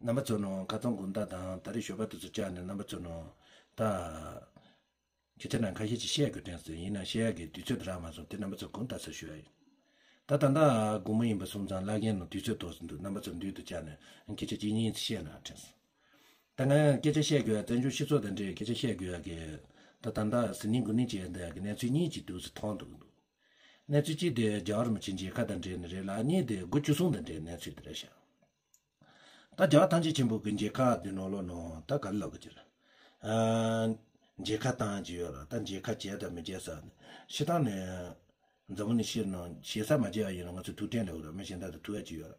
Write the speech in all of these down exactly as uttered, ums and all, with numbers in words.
རྣམ་པ་ཚོ་ནང་ཁ་ཚང་དགོང་དག་དང་ད་རེས་ཞོགས་པ་དེ་ཚོ་བཅར་ནས་རྣམ་པ་ཚོ་ནང་ད། སྐད་ཆ་ནང་ཁ་ཤས་ཅིག་བཤད་དགོས་དྲན་སོང་། ཡིན་ན་བཤད་ཡག་གི་དུས་ཚོད་དེ་རག་མ་སོང་། དེ་རྣམ་པ་ཚོ་དགོངས་དག་ཟེར་ཞུ་ཡ་ཡིན། ད་ད་ལྟ་དགོང་མོ་ཡིན་པ་སོང་ཙང་བླ་རྒན་ནང་དུས་ཚོད་ཏོག་ཙམ་འདུག་རྣམ་པ་ཚོ་མདུན་དུ་བཅར་ནས་སྐད་ཆ་གཅིག་གཉིས་ཅིག་བཤད་ན་དྲན་སོང་། ད་ང་སྐད་ཆ་བཤད་དགོས་ཡ། བཙན་བྱོལ་སྤྱི་ཚོགས་དང་འབྲེལ་སྐད་ཆ་བཤད་དགོས་ཡ་གི། ད་ད་ལྟ་ཟི་ལིང་དགུ་ནི་བྱས་འདི་ཡ་གི་གནས་ཚུལ་གཉིས་ཅིག་འདུག་སེ་མཐོང་འདུག་འདུག་གནས་ཚུལ་གཅིག་དེ་རྒྱལ་བ་རིན་པོ་ཆེ་མཇལ་ཁ་དང་འབྲེལ་ནས་རེད་ལ། གཉིས་དེ་དགུ་བཅུ་གསུམ་དང་འབྲེལ་གནས་ཚུལ་དེ་རེད་ཤག་ད་རྒྱལ་བ་ཐམས་ཅད་མཁྱེན་པ་གི་མཇལ་ཁ་དེ་ནང་ལོགས་ནང་ད་ག་རེ་ལབ་དགོས་ཀྱི་རེད། ཨ། མཇལ་ཁ་བཏང་གི་ཡོད་ར། ད་མཇལ་ཁ་བྱས་དང་མི་བྱས་ཟེར་ནས་སྤྱིར་བཏང་ནས་འཛམ་བུ་གླིང་སྤྱིར་ནང་ཞེ་ས་མ་བྱས་པ་ཡིན་ན་ང་ཚོ་ཐུགས་ཕྲན་ལབ་དགོས་ར། མི་གཞན་དག་དང་ཐུག་ཡ་ཅིག་ཡོད་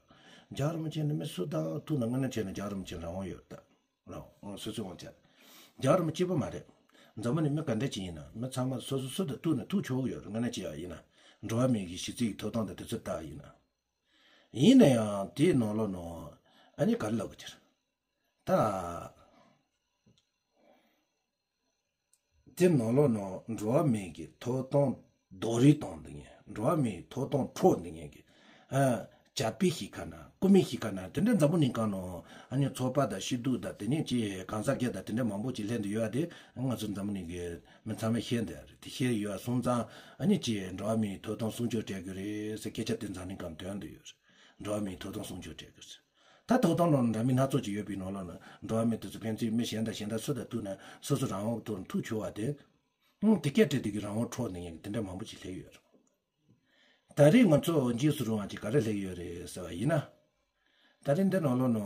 ར། རྒྱལ་བ་རིན་པོ་ཆེ་ནི་མི་སུ་དང་ཐུག་ན་དངོས་གནས་བྱས་ན་རྒྱལ་བ་རིན་པོ་ཆེ་རང་དབང་ཡོད་རེད་ད། རང་དབང་སོ་སོའི་དབང་ཆ་རེད། རྒྱལ་བ་རིན་པོ་ཆེ་གཅིག་པོ་མ་རེད། འཛམ་བུ་གླིང་མི་ག་འདྲ་ཅིག་ཡིན་ན་མི་ཚང་མ་སོ་སོ་སུ་དང་ཐུག་ན་ཐུག་ཆོག་གི་ཡོད་རེད། དངོས་གནས་བྱས་པ་ཡིན་ན། འགྲོ་བ་མིའི་གི་གཞི་རྩའི་གི་ཐོབ་ཐང་དང་དེ་ཚོ་ལྟ་བ་ཡིན་ན། ཡིན་ན་ཡང་དེའི་ནང་ལོགས་ནང་ཨ་ནི་ག་རེ་ལབ་དགོས་ཀྱི་རེད། ད། དེ་ནང་ལོགས་ནང་འགྲོ་བ་མིའི་གི་ཐོབ་ཐང་རྡོག་རོལ་བཏང་འདི་ངས། འགྲོ་བ་མིའི་ཐོབ་ཐང་འཕྲོག་འདི་ངས་གི། ཨ། ཇ་པི་ཞིག་ག་ན་ཀུ་མི་ཞིག་ག་ན་དེ་འདྲ་འཛམ་བུ་གླིང་སྒང་ནང་ཨ་ནི་ཚོགས་པ་དང་སྐྱིད་སྡུག་དང་དེ་ནས་ཅི་གང་ཟག་སྒེར་དང་དེ་འདྲ་མང་པོ་ཅིག་སླེབས་འདི་ཡོད་དེ། ང་ཚོ་འཛམ་བུ་གླིང་གི་མི་ཚང་མས་ཤེས་འདི་རེད། དེ་ཤེས་ཡོད་སོང་ཙང་ཨ་ནི་ཅི་འགྲོ་བ་མིའི་ཐོབ་ཐང་སྲུང་སྐྱོབ་སྤྲད་དགོས་རེད་ཟེར་སྐད་ཆ་དེ་འཛམ་གླིང་སྒང་འདོན་འདི་ཡོད་རེད། འགྲོ་བ་མིའི་ཐོབ་ཐང་སྲུང་སྐྱོབ་སྤྲད་དགོས་རེད། ད་ཐོབ་ཐང་ནང་འདྲ་མིན་སྣ་ཚོགས་ཅིག་ཡོད་པའི་ནང་ལོགས་ན་འགྲོ་བ་མི་དེ་ཚོ་ཕན་ཚུན་མི་གཞན་དང་གཞན་དག་སུ་དང་ཐུག་ན་སོ་སོ་རང་དབང་ཐོག་ཐུག་ཆོག་པ་དེ། ཨང་། དེ་སྐད་བྲིས་དེ་གི་རང་དབང་འཕྲོག་ནས་ཡིན་དེ་འདྲ་མང་པོ་ཅིག་སླེབས་ཡོད་རེད། ད་རེས་ང་ཚོ་འཇིགས་སུ་རུང་བ་ཅིག་ག་རེ་སླེབས་ཡོད་རེད་ཟེར་བ་ཡིན་ན། ད་རེས་འདི་ནང་ལོགས་ནང་།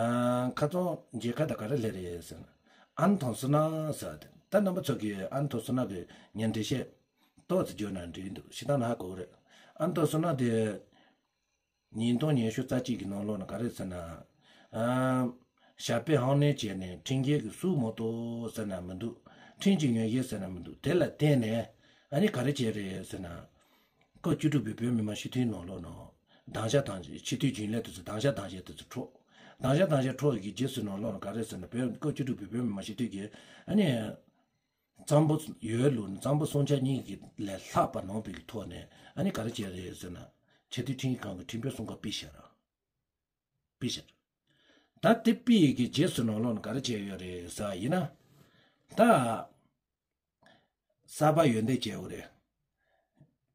ཨ། ཁ་ཚོན་མཇལ་ཁ་དང་ག་རེ་སླེབས་རེད་ཟེར་ན། ཨན་ཐང་སི་ན་ཟེར་བ་དེ། ད་རྣམ་པ་ཚོ་གིས་ཨན་ཐང་སི་ན་གི་ཉིན་འགྲེལ་བཤད་ཏོག་ཙམ་བརྗོད་ན་འགྲིག་འདུག་སྤྱིར་བཏང་ན་ཧ་གོ་གི་རེད། ཨན་ཐང་སི་ན་དེ། ཉིས་སྟོང་ཉི་ཤུ་རྩ་གཅིག་གི་ནང་ལོགས་ན་ག་རེ་ཟེར་ན། ཨ། ཞབས་པད་ཕངས་ནས་བྱས་ནས་ཁྲིམས་འགལ་གྱི་སུ་མ་གཏོགས་ཟེར་ན་མི་འདུག་ཁྲིམས་ཀྱི་ངོས་འགལ་ཟེར་ན་མི་འདུག་དེ་ལ་བརྟེན་ནས་ཨ་ནི་ག་རེ་བྱས་རེད་ཟེར་ན། སྐབས་བཅུ་དྲུག་པའི་བོད་མི་མང་སྤྱི་འཐུས་ནང་ལོགས་ནང་། དམ་བཞག་དམ་བཞག་སྤྱི་འཐུས་རྒྱུན་ལས་དེ་ཚོ་དམ་བཞག་དམ་བཞག་དེ་ཚོ་འཕྲོག་དམ་བཞག་དམ་བཞག་འཕྲོག་གི་རྗེས་སུ་ནང་ལོགས་ནང་ག་རེ་ཟེར་ན། བོད་སྐབས་བཅུ་དྲུག་པའི་བོད་མི་མང་སྤྱི་འཐུས་ཀྱིས་ཨ་ནི། གཙང་པོ་ཡོད་ལུགས་ནི་གཙང་པོ་སྲུང་བྱ་གཉིས་ཀྱི་ལས་ལྷག་པ་གནང་བའི་ཐོག་ནས་ཨ་ནི་ག་རེ་བྱས་རེད་ཟེར་ན། ཆེས་མཐོའི་ཁྲིམས་ཁང་གི་ཁྲིམས་དཔོན་གསུམ་ཀ་ཕུད་བཞག་ར། ཕུད་བཞག་ར། ད་དེ་ཕུད་ཡི་གི་རྗེས་སུ་ནང་ལོགས་ནས་ག་རེ་བྱས་ཡོད་རེད་ཟེར་བ་ཡིན་ན། ད། གསར་པ་འོས་འདེམས་བྱས་ཡོད་རེད།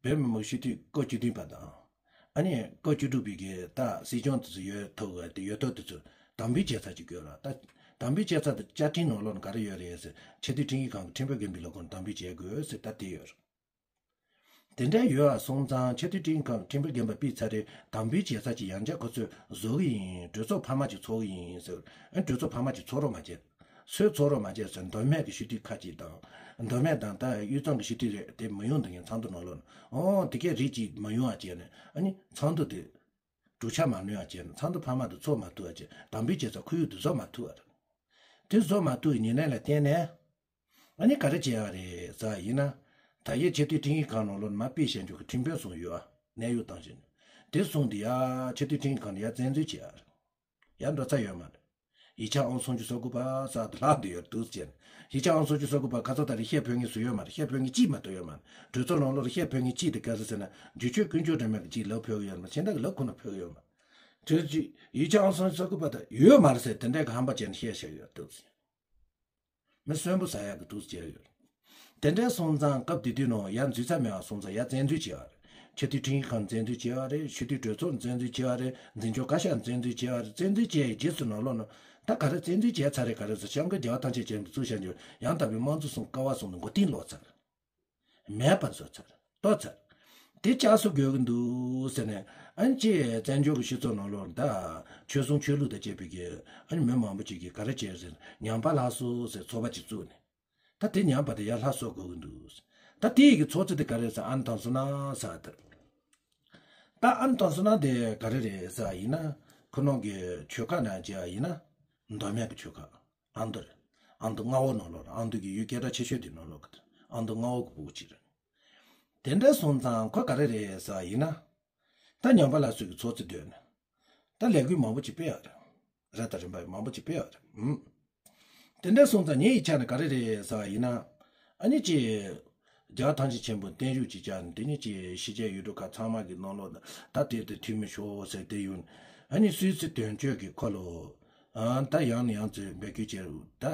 བོད་མི་མང་སྤྱི་འཐུས་སྐབས་བཅུ་བདུན་པ་དང་། ཨ་ནི་སྐབས་བཅུ་དྲུག་པའི་གི་ད་སྲིད་སྐྱོང་དེ་ཚོ་ཡོད་ཐུབ་དགོས་དེ་ཡོད་ཐབས་དེ་ཚོ་དམ་འབུལ་བྱས་ཚར་གྱི་དགོས་ར། ད་དམ་འབུལ་བྱས་ཚར་དེ་བཅའ་ཁྲིམས་ནང་ལོགས་ན་ག་རེ་ཡོད་རེད་ཟེར། ཆེས་མཐོའི་ཁྲིམས་ཁང་གི་ཁྲིམས་དཔོན་རྒན་པའི་ལས་ཁུངས་དམ་འབུལ་བྱེད་དགོས་ཟེར་ད་དེ་ཡོད་ར། དེ་འདྲ་ཡོད་པ་སོང་ཙང་ཆེས་མཐོའི་ཁྲིམས་ཁང་ཁྲིམས་དཔོན་རྒན་པ་ཕུད་ཚར་རེད། དམ་འབུལ་བྱས་ཚར་གྱི་ཡང་བསྐྱར་ཁོ་ཚོས་བཟོ་གི་ཡིན། གྲོས་ཚོགས་འཕར་མ་ཅིག་ཚོགས་གི་ཡིན་ཟེར། ཨ་གྲོས་ཚོགས་འཕར་མ་ཅིག་ཚོགས་རོགས་མ་བྱེད། སུས་ཚོགས་རོགས་མ་བྱེད་ཟེར། མདོ་སྨད་ཀྱི་སྤྱི་འཐུས་ཁག་ཅིག་དང་། མདོ་སྨད་དང་ད་དབུས་གཙང་གི་སྤྱི་འཐུས་རེད་དེ་མི་ཡོང་དེ་ངས་ཚོགས་འདུ་ནང་ལོགས་ན། ཨོ་དེ་གས་རིགས་ཅིག་མ་ཡོང་བ་བྱས་ནས་ཨ་ནི་ཚོགས་འདུ་དེ། གྲུབ་ཆ་མ་ལོན་བ་བྱས་ནས་ཚོགས་འདུ་འཕར་མ་དེ་ཚོགས་མ་ཐུབ་པ་བྱས། དམ་འབུལ་བྱས་ཚར་ཁོར་ཡུག་དེ་བཟོ་མ་ཐུབ་པ་རེད། དེ་བཟོ་མ་ཐུབ་པའི་ཉེར་ལེན་ལ་བརྟེན་ནས། ཨ་ནི་ག་རེ་བྱས་པ་རེད་ཟེར་བ་ཡིན་ན། ད་ཡེ་ཆེས་མཐོའི་ཁྲིམས་ཡིག་ཁང་ནང་ལོགས་ན་མ་དཔེ་བཞག་འཇོག་གི་ཁྲིམས་དཔོན་གསུམ་ཡོད་ཨ། གནད་ཡོད་བཏང་བྱས་ནས། དེ་གསུམ་དེ་ཡ་ཆེས་མཐོའི་ཁྲིམས་ཡིག་ཁང་ནས་ཡ་བཙན་འཛུལ་བྱས་ཨ་རེད། ཡ་འགྲོ་ས་ཡོད་མ་རེད། ཡིག་ཆ་ཨང་སུམ་ཅུ་སོ་དགུ་པ་ཟེར་དེ་ལྷག་བསྡད་ཡོད་འདུག་ཟེར་ནས། ཡིག་ཆ་ཨང་སུམ་ཅུ་སོ་དགུ་པ་ཁ་ཚ་ད་རེས་བཤད་ཕོད་མཁན་སུ་ཡོད་མ་རེད། བཤད་ཕོད་མཁན་གཅིག་མ་གཏོགས་ཡོད་མ་རེད། གྲོས་ཚོགས་ནང་ལོགས་ལ་བཤད་ཕོད་མཁན་གཅིག་དེ་ག་རེ་ཟེར་ན། བསྒྱུར་བཅོས་ཀུན་སྤྱོད་འདྲ་མོ་གཅིག་ལབ་ཕོད་ཀྱི་ཡོད་མ་རེད། གཞན་དག་གི་ལབ་ཁོ་ན་ཕོད་ཀྱི་ཡོད་མ་རེད། གྲོས་ཚོགས་ཡིག་ཆ་ཨང་སུམ་ཅུ་སོ་དགུ་པ་དེ་ཡོད་མ་རེད་ཟེར་དེ་འདྲའི་གི་ཧམ་པ་བྱས་ནས་བཤད་བཞག་ཡོད་འདུག་ཟེར། མི་གསོན་པོ་ཟ་ཡག་གི་འདུག་ཟེར་ཡོད། དེ་འདྲའི་སོང་ཙང་སྐབས་དེ་དུས་ནང་ཡར་འཛུལ་ས་མེད་པ་སོང་ཙང་ཡར་བཙན་འཛུལ་བྱས་པ་རེད། ཆེས་མཐོའི་ཁྲིམས་ཡིག་ཁང་བཙན་འཛུལ་བྱས་པ་རེད། ཆེས་མཐོའི་གྲོས་ཚོགས་བཙན་འཛུལ་བྱས་པ་རེད། འཛིན་སྐྱོང་བཀའ་ཤག་བཙན་འཛུལ་བྱས་པ་རེད། བཙན་འཛུལ་བྱས་ཡི་རྗེས་སུ་ནང་ལོགས་ན་ད་ག་རེ་བཙན་འཛུལ་བྱས་ཚར་རེད། ག་རེ་ཟེར་སྐྱབས་མགོན་རྒྱལ་བ་ཐམས་ཅད་མཁྱེན་པ་གཙོས་བྱས་འཇོག་ཡང་དག་པའི་དམངས་གཙོ་གསུམ་ཀ་བ་གསུམ་ནས་མགོ་རྟིང་སློག་ཚར། མེད་པར་བཟོས་ཚར། གཏོར་ཚར། དེ་བསྐྱར་གསོ་དགོས་ཀྱི་འདུག་ཟེར་ནས་ཨ་ནི་ཅིག་བཙན་བྱོལ་གྱི་སྤྱི་ཚོགས་ནང་ལོགས་ད་ཆོལ་གསུམ་ཆོས་ལུགས་དང་བཅས་པའི་གི་ཨ་ནི་མི་མང་པོ་ཅིག་གིས་ག་རེ་བྱས་ཟེར་ན་ཉམས་པ་སླར་གསོ་ཟེར་ཚོགས་པ་ཅིག་བཙུགས་ནས། ད་དེ་ཉམས་པ་དེ་ཡར་སླར་གསོ་དགོས་ཀྱི་འདུག་ད་དེ་ཡི་གི་ཚོགས་གཙོ་དེ་ག་རེ་ཟེར། ཨན་ཐང་སུ་ན་ཟེར་དེ། ད་ཨན་ཐང་སུ་ན་དེ་ག་རེ་རེད་ཟེར་བ་ཡིན་ན། ཁོ་རང་གི་ཆོལ་ཁ་ནང་བྱས་པ་ཡིན་ན། མདོ་སྨད་ཀྱི་ཆོལ་ཁ། ཨ་མདོ་རེད། ཨ་མདོ་མངའ་འོག་ནང་ལོགས་རེད། ཨ་མདོ་གི་ཡུལ་སྐད་གྲགས་ཆེ་ཤོས་དེ་ནང་ལོགས་ཀྱི་ཨ་མདོ་མངའ་འོག་གི་ཕྲུ་གུ་ཅིག་རེད། དེ་འདྲ་སོང་ཙང་ཁོ་ག་རེ་རེད་ཟེར་བ་ཡིན་ན། ད་ཉམས་པ་སླར་གསོ་གི་ཚོགས་གཙོ་འདོན་ནས། ད་ལས་འགུལ་མང་པོ་ཅིག་སྤེལ་ཡག་རེད། ར་ད་རིམ་པ་མང་པོ་ཅིག་སྤེལ་ཡག་རེད། ཨུམ། དེ་འདྲ་སོང་ཙང་ངའི་ཡིག་ཆ་ནས་ག་རེ་རེད་ཟེར་བ་ཡིན་ན། ཨ་ནི་ཅི། རྒྱལ་བ་ཐམས་ཅད་མཁྱེན་པ་བརྟན་བཞུགས་ཅིག་བྱས་ནས་དེ་ནི་ཅི་ཕྱི་རྒྱལ་ཡུལ་གྲུ་ཁག་ཚང་མ་གི་ནང་ལོགས་ད་དེ་དེ་འཐུས་མི་ཤོག་ཟེར་དེ་ཡོད། ཨ་ནི་སུད་སི་དོན་གཅོད་ཀྱི་ཁོ་ལོ། ཨ་ད་ཡང་ནས་ཡང་ཚུལ་འབད་བརྒྱུད་བྱས་ད་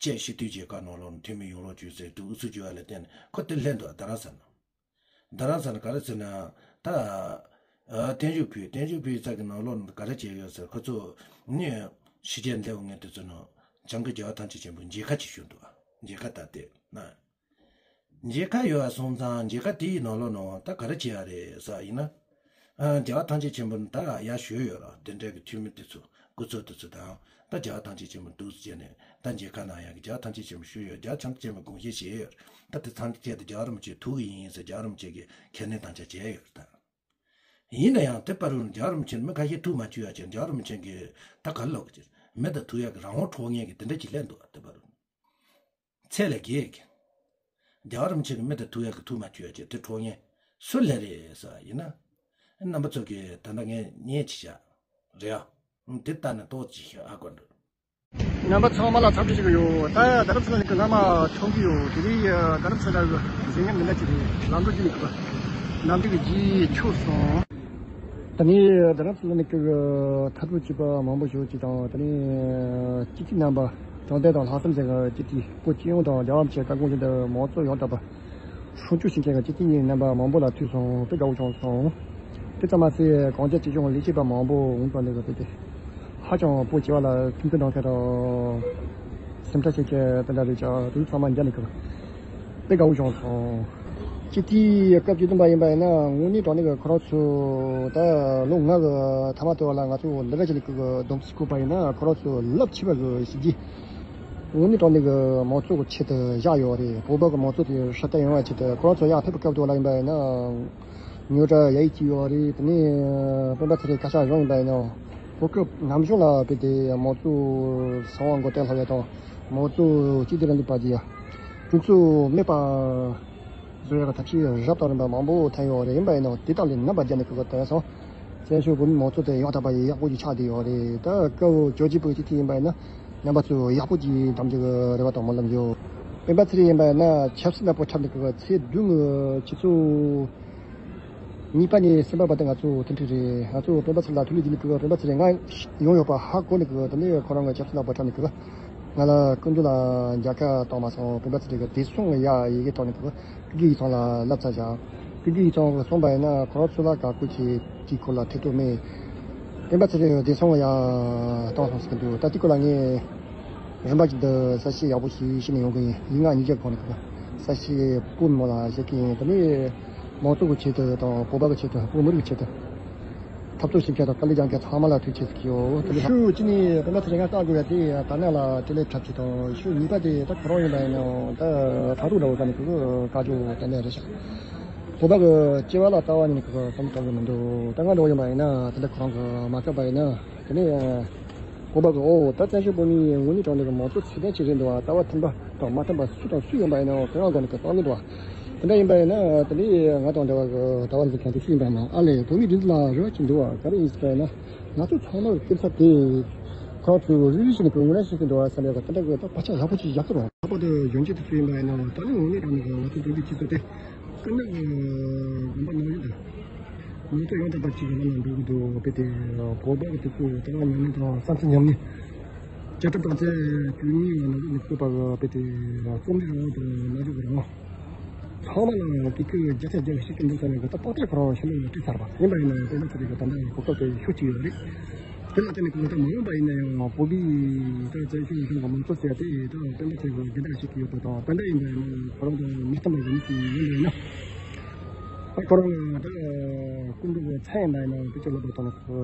ཅེག་སྤྱི་མཐུན་རྒྱལ་ཁབ་ནང་ལོགས་ནས་འཐུས་མི་ཡོང་རོགས་བྱོས་ཟེར་འདུག་ཨུ་ཚུགས་བྱས་པ་ལ་བརྟེན་ནས་ཁོ་དེ་སླེབས་འདུག་རྡ་རམ་ས་ལ། རྡ་རམ་ས་ལ་ག་རེ་ཟེར་ན་ད་ཨ་བརྟན་བཞུགས་ཕུལ། བརྟན་བཞུགས་ཕུལ་ས་གི་ནང་ལོགས་ནས་ག་རེ་བྱས་ཡོད་ཟེར། ཁོ་ཚོ་ནི་ཕྱི་རྒྱལ་འདེབས་ངེས་དེ་ཚོ་ནང་བྱང་གི་རྒྱལ་བ་ཐམས་ཅད་མཁྱེན་པའི་མཇལ་ཁ་ཅིག་ཞུ་འདུག་མཇལ་ཁ་ད་དེ་ན། མཇལ་ཁ་ཡོད་པ་སོང་ཙང་མཇལ་ཁ་དེའི་ནང་ལོགས་ནང་ད་ག་རེ་བྱས་ཡ་རེད་ཟེར་ཡིན་ན། ཨ་རྒྱལ་བ་ཐམས་ཅད་མཁྱེན་པ་ད་ཡར་བཞུགས་ཡོད་ར། དེ་འདྲ་གི་འཐུས་མི་དེ་ཚོ་སྐུ་ཚབ་དེ་ཚོ་དང་ད་རྒྱལ་བ་ཐམས་ཅད་མཁྱེན་པ་འདུག་ཟེར་ནས་ད་མཇལ་ཁ་གནང་ཡ་གི་རྒྱལ་བ་ཐམས་ཅད་མཁྱེན་པ་བཞུགས་ཡོད། རྒྱལ་བ་ཐམས་ཅད་མཁྱེན་པ་དགོངས་བཞེས་བྱས་ཡོད། ད་དེ་ཚང་ཆེད་དུ་རྒྱལ་བ་རིན་པོ་ཆེ་ཐུགས་ཡིན་ཟེར་རྒྱལ་བ་རིན་པོ་ཆེ་གིས་ཁས་ལེན་དམ་བཅའ་བྱས་ཡོད་རེད་ད། ཡིན་ན་ཡང་དེ་བར་དུ་རྒྱལ་བ་རིན་པོ་ཆེ་མི་ཁ་ཤས་ཐུགས་མ་ཆུད་ཡ་ཅིག་རྒྱལ་བ་རིན་པོ་ཆེ་གིས་ད་ག་ལོག་ཅིག་མི་དང་ཐུག་ཡ་གི་རང་དབང་འཕྲོག་མཁན་གི་དེ་འདྲ་ཅིག་སླེབས་འདུག་དེ་བར་དུ། ཚད་ལས་བརྒལ་གི། རྒྱལ་བ་རིན་པོ་ཆེ་གི་མི་དང་ཐུག་ཡག་གི་ཐུགས་མ་ཆུད་ཡ་ཅིག་དེ་འཕྲོག་མཁན་སུ་ལས་རེད་ཟེར་བ་ཡིན་ན། རྣམ་པ་ཚོ་གིས་ད་ལྟ་ངས་ཉན་ཅིག་བྱ། རེད་ཨ། དེ་ལྟ་ན་ཏོག་ཅིག་ཤ་ཨ་དགོས་འདུག་རྣམ་པ་ཚང་མ་ལ་འཚམས་འདྲི་ཞུ་གི་ཡོད། ད་རྡ་རམ་ས་ལ་ནས་སླར་མ་ཐོན་གི་ཡོད། དེ་རིང་རྡ་རམ་ས་ལ་གི་མཛེས་ཉམས་འདི་འདྲ་ཅིག་རེད། ལམ་འགྲོ་རྒྱུ་ནི་གི་པ། ལམ་འགྲོ་གི་རྗེས་ཆོད་སོང་། ད་ནི་རྡ་རམ་ས་ལ་ནས་ཀྱི་མཐར་ཐུག་བྱས་པ་མང་པོ་ཞིག་ཅིག་དང་། ད་ནི་སྤྱི་འཐུས་རྣམ་པ་དྲང་བདེན་དང་ལྷག་བསམ་ཅན་གྱི་སྤྱི་འཐུས་སྐུ་སྤྱི་ཡོངས་དང་རྒྱལ་བ་རིན་པོ་ཆེ་བཀའ་དགོངས་བཞིན་དུ་མང་གཙོ་ཡང་དག་པ་སྲུང་སྐྱོབ་བྱེད་མཁན་གྱི་སྤྱི་འཐུས་རྣམ་པ་མང་པོ་ལ་ཐུག་སོང་། དཔེ་དགའ་བོ་བྱུང་སོང་། དེ་ཙམ་མ་ཟད་གངས་ཅན་སྐྱིད་གཤོངས་ལས་བྱེད་པ་མང་པོ་འོང་དང་ནི་གི་དཔེ་དེ། ཧ་ཅང་བོད་སྤྱི་པ་ལ་མཐུན་འགྱུར་གནང་མཁན་དང་། སེམས་ཁྲལ་བྱེད་མཁན་དེ་འདྲ་རེད་ཀྱང་དེ་ཚང་མ་མཇལ་ནས་ཀྱི་དཔེ་དགའ་བོ་བྱུང་སོང་། སྤྱི་འཐུས་སྐབས་བཅུ་བདུན་པ་ཡིན་པ་ཡིན་ན་དངོས་གནས་དྲང་གནས་ཀྱི་ཁོ་རང་ཚོ་ད་ལོ་ལྔ་གི་ཐ་མ་དེ་བ་ལ་ང་ཚོ་འདི་འདྲ་བྱས་ནས་ཀྱི་བསྡོམས་རྩིས་བཀོད་པ་ཡིན་ན་ཁོ་རང་ཚོ་རླབས་ཆེ་བ་གི་གཞི་རྒྱས་དངོས་གནས་དྲང་གནས་ཀྱི་མང་གཙོ་གི་ཆེད་དུ་བཞག་ཡོད་རེད། བོད་པ་གི་མང་གཙོ་དེ་སྲ་བརྟན་ཡོང་བའི་ཆེད་དུ་ཁོ་རང་ཚོ་ཡར་ཕེབས་པའི་སྐབས་དེ་བ་ལ་ཡིན་པ་ཡིན་ན། ཉོ་གྲྭ་ཡ་ཡིག་ཅིག་ཡོད་རེད། དེ་ནས་སྤེན་པ་ཚེ་རིང་བཀའ་ཤག་གཞུང་ཡིན་པ་ཡིན་ནའང་། གོ་སྐབས་ནམ་བྱུང་ལ་དཔེ་དེ་མང་གཙོ་གསང་བ་མགོ་བཏེགས་ལྷག་ཡ་དང་མང་གཙོ་གཅིག་སྡུད་རིང་ལུགས་པ་དེ་ཡ་དུས་ཚོད་མེད་པ་བཟོ་ཡ་གི་ཐབས་ཤེས་རབ་དང་རིམ་པ་མང་པོ་ཐོན་ཡོད་རེད། ཡིན་པ་ཡིན་ནའང་དེ་དག་ལས་རྣམ་པ་བརྒྱ་ནས་གོ་སྐབས་བཏོན་སོང་། བཙན་བྱོལ་བོད་མིའི་མང་གཙོ་དེ་ཡག་ཐག་པ་ཡག་པོ་ཅིག་ཆགས་བསྡད་ཡོད་རེད། ད་སྐབས་བཅོ་བརྒྱད་པའི་སྤྱི་འཐུས་ཡིན་པ་ཡིན་ན་རྣམ་པ་ཚོས་ཡག་པོ་ཅིག་འདེམས་རྒྱུ་གི་རེ་བ་དང་སྨོན་ལམ་ཡོད། སྤེན་པ་ཚེ་རིང་ཡིན་པ་ཡིན་ན་ཆབ་སྲིད་ནག་པོ་འཁྲབ་ནས་གི་ཚེ་བདུན་གི་སྤྱི་ཚོགས། གཉིས་པ་ནས་གསུམ་པ་བར་དུ་ང་ཚོ་མཐུན་འཕྲད་རེད། ང་ཚོ་སྤེན་པ་ཚེ་རིང་ལ་ཐུགས་ལས་བརྒྱུད་ནས་ཀྱི་སྤེན་པ་ཚེ་རིང་ང་ཡོང་ཡོད་པ་ཧ་གོ་ནས་ཀྱི་དེ་ནས་ཁོ་རང་གི་ཆབ་སྲིད་ནག་པོ་འཁྲབ་ནས་ཀྱི་ང་ལ་སྐུ་མདུན་ལ་མཇལ་ཁ་བཏང་མ་སོང་། སྤེན་པ་ཚེ་རིང་གི་བདེ་སྲུང་གི་ཡ་ཡི་གེ་ཐོག་ནས་ཀྱི་སྐུ་སྒེར་ཡིག་ཚང་ལ་བསླབ་ཚར་བཞག་སྐུ་སྒེར་ཡིག་ཚང་གི་གསུངས་པ་ཡིན་ན་ཁོ་རང་ཚོ་ལ་བཀའ་བཀོད་བྱས་དེའི་སྐོར་ལ་ཐེ་གཏོགས་མེད། སྤེན་པ་ཚེ་རིང་གི་བདེ་སྲུང་གི་ཡ་བཏང་སོང་ཟེར་གྱི་འདུག་ད་དེའི་སྐོར་ལ་ངས་རིམ་པ་བཞིན་དུ་གསལ་བཤད་ཡག་པོ་ཞིག་ཞུས་ནས་ཡོང་གི་ཡིན། ཡིག་ངག་ཉིས་བརྒྱ་གོང་ནས་ཀྱི་གསལ་བཤད་བོད་མི་ལ་བཤད་ཀྱི་ཡིན། དེ་ནས། མང་གཙོ་གི་ཆེད་དུ་དང་བོད་པ་གི་ཆེད་དུ་བོད་མི་རིགས་ཀྱི་ཆེད་དུ་འཐབ་རྩོད་བྱེད་མཁན་དང་དཀའ་ལས་རྒྱག་མཁན་ཚང་མ་ལ་ཐུགས་རྗེ་ཆེ་ཟེར་གྱི་ཡོད། དེ་ནས་ཤུགས་གཅིག་ནས་སྤེན་པ་ཚེ་རིང་ང་བཀའ་དགོས་ཡ་དེ་ད་ནང་ལ་དེ་ལས་འཁྲབ་ཀྱི་དང་ཤུགས་གཉིས་པ་དེ་ད་ཁོ་རང་ཡིན་པ་ཡིན་ནའང་ད་ཕྲག་དོག་འདྲ་བོ་ད་ནི་ཁོ་བཀའ་ཆོས་དེ་ལས་རེད་ཤག་བོད་པ་གི་སྐྱེ་བ་ལ་ལྟ་བ་ནི་ཁོ་བསམ་བློ་གཏོང་གི་མི་འདུག་ད་ང་འདྲ་བོ་ཡིན་པ་ཡིན་ན་དེ་ལས་ཁོ་རང་གི་མ་བཀག་པ་ཡིན་ན་དེ་ནས། བོད་པ་གི་ཨོ་ད་བཙན་བྱོལ་བོད་མིའི་དངོས་གནས་དྲང་གནས་ཀྱི་མང་གཙོ་ཚད་ལྡན་ཅིག་རེད་འདུག་བ། ལྟ་བ་མཐུན་པ་དང་མ་མཐུན་པ་སུ་དང་སུ་ཡིན་པ་ཡིན་ནའང་དེ་རང་སྒང་ནས་ཀྱི་བཏང་གི་འདུག་བ། དེ་འདྲ་ཡིན་པ་ཡིན་ན་དེ་ནས་ང་དང་འདྲ་བ་གི་ལྟ་བ་འཛིན་མཁན་དེ་སུ་ཡིན་པ་ཡིན་ནའང་ཨ་ལས་བོད་མིའི་སྒྲིག་འཛུགས་ལ་རེ་བ་ཅིག་འདུག་བ། ག་རེ་ཡིན་ཟེར་བ་ཡིན་ན་ང་ཚོ་ཚང་མ་གི་སྐྱིད་ཚབ་དེ་ཁོང་ཚོས་རེ་རེ་བཞིན་གྱི་ངོས་ལེན་བྱེད་ཀྱི་འདུག་བ་བསམ་ཡག་གི་དེ་འདྲ་གི་ད་བག་ཆགས་ཡག་པོ་ཅིག་བཞག་གི་རེད། ལྷག་པར་དུ་གཞོན་སྐྱེས་དེ་ཚོ་ཡིན་པ་ཡིན་ནའང་ད་ནི་དངོས་གནས་དྲང་གནས་ཀྱི་ང་ཚོ་བོད་པའི་སྤྱི་ཚོགས་དེ། སྐུ་ནག་གི་དགོན་པ་ནང་བཞིན་དུ་ཉིན་ཐོ་ཡང་དག་པ་གཅིག་གི་ལམ་ལ་འགྲོ་གི་འདུག་དཔེ་དེ་བོད་པ་གི་དེ་ཚོ་ལྟ་བ་ཉམས་ལེན་དང་བསམ་ཚུལ་ཉམས་ལེན། བཅའ་ཁྲིམས་དང་ཚན་བཅུ་གཉིས་པ་ནང་བཞིན་དུ་བཀོད་པ་གི་དཔེ་དེ་རྩོམ་རིག་རང་དབང་དང་ནང་བཞིན་གྱི་རང་དབང་། ཚང་མ་ལ་དེ་ཁུལ་རྒྱ་ཆེ་རྒྱ་ཆེ་ཤེས་ཀྱི་འདུག་ས་ནས་གི་ད་ཏག་ཏག་ཁོ་རང་ཤེས་ལུགས་ལ་བྲིས་ཚར་བ་ཡིན་པ་ཡིན་ན་དཔེ་མི་སྲིད་པའི་གི་ད་ལྟ་གི་གོ་སྐབས་དེ་ཤུགས་ཆེ་ཡོད་རེད། དེ་ལ་བརྟེན་ནས་ཁོང་ད་མ་འོངས་པ་ཡིན་ན་ཡང་བོད་པའི་ད་བཙན་བྱོལ་གཞུང་གི་མང་གཙོ་ཟེར་ཡ་དེ་ད་སྤེན་པ་ཚེ་རིང་སྒེར་བདག་ཞིག་གི་ཡོད་པ་དང་དེ་འདྲ་ཡིན་པ་ཡིན་ན་ཁོ་རང་དང་མི་མཐུན་པ་ཡིན་གྱི་ཡིན་པ་ཡིན་ན། ད་ཁོ་རང་ད་སྐུ་མདུན་གྱི་མཚན་ཡིན་པ་ཡིན་ན་དེ་ཚོ་ལབ་པ་དང་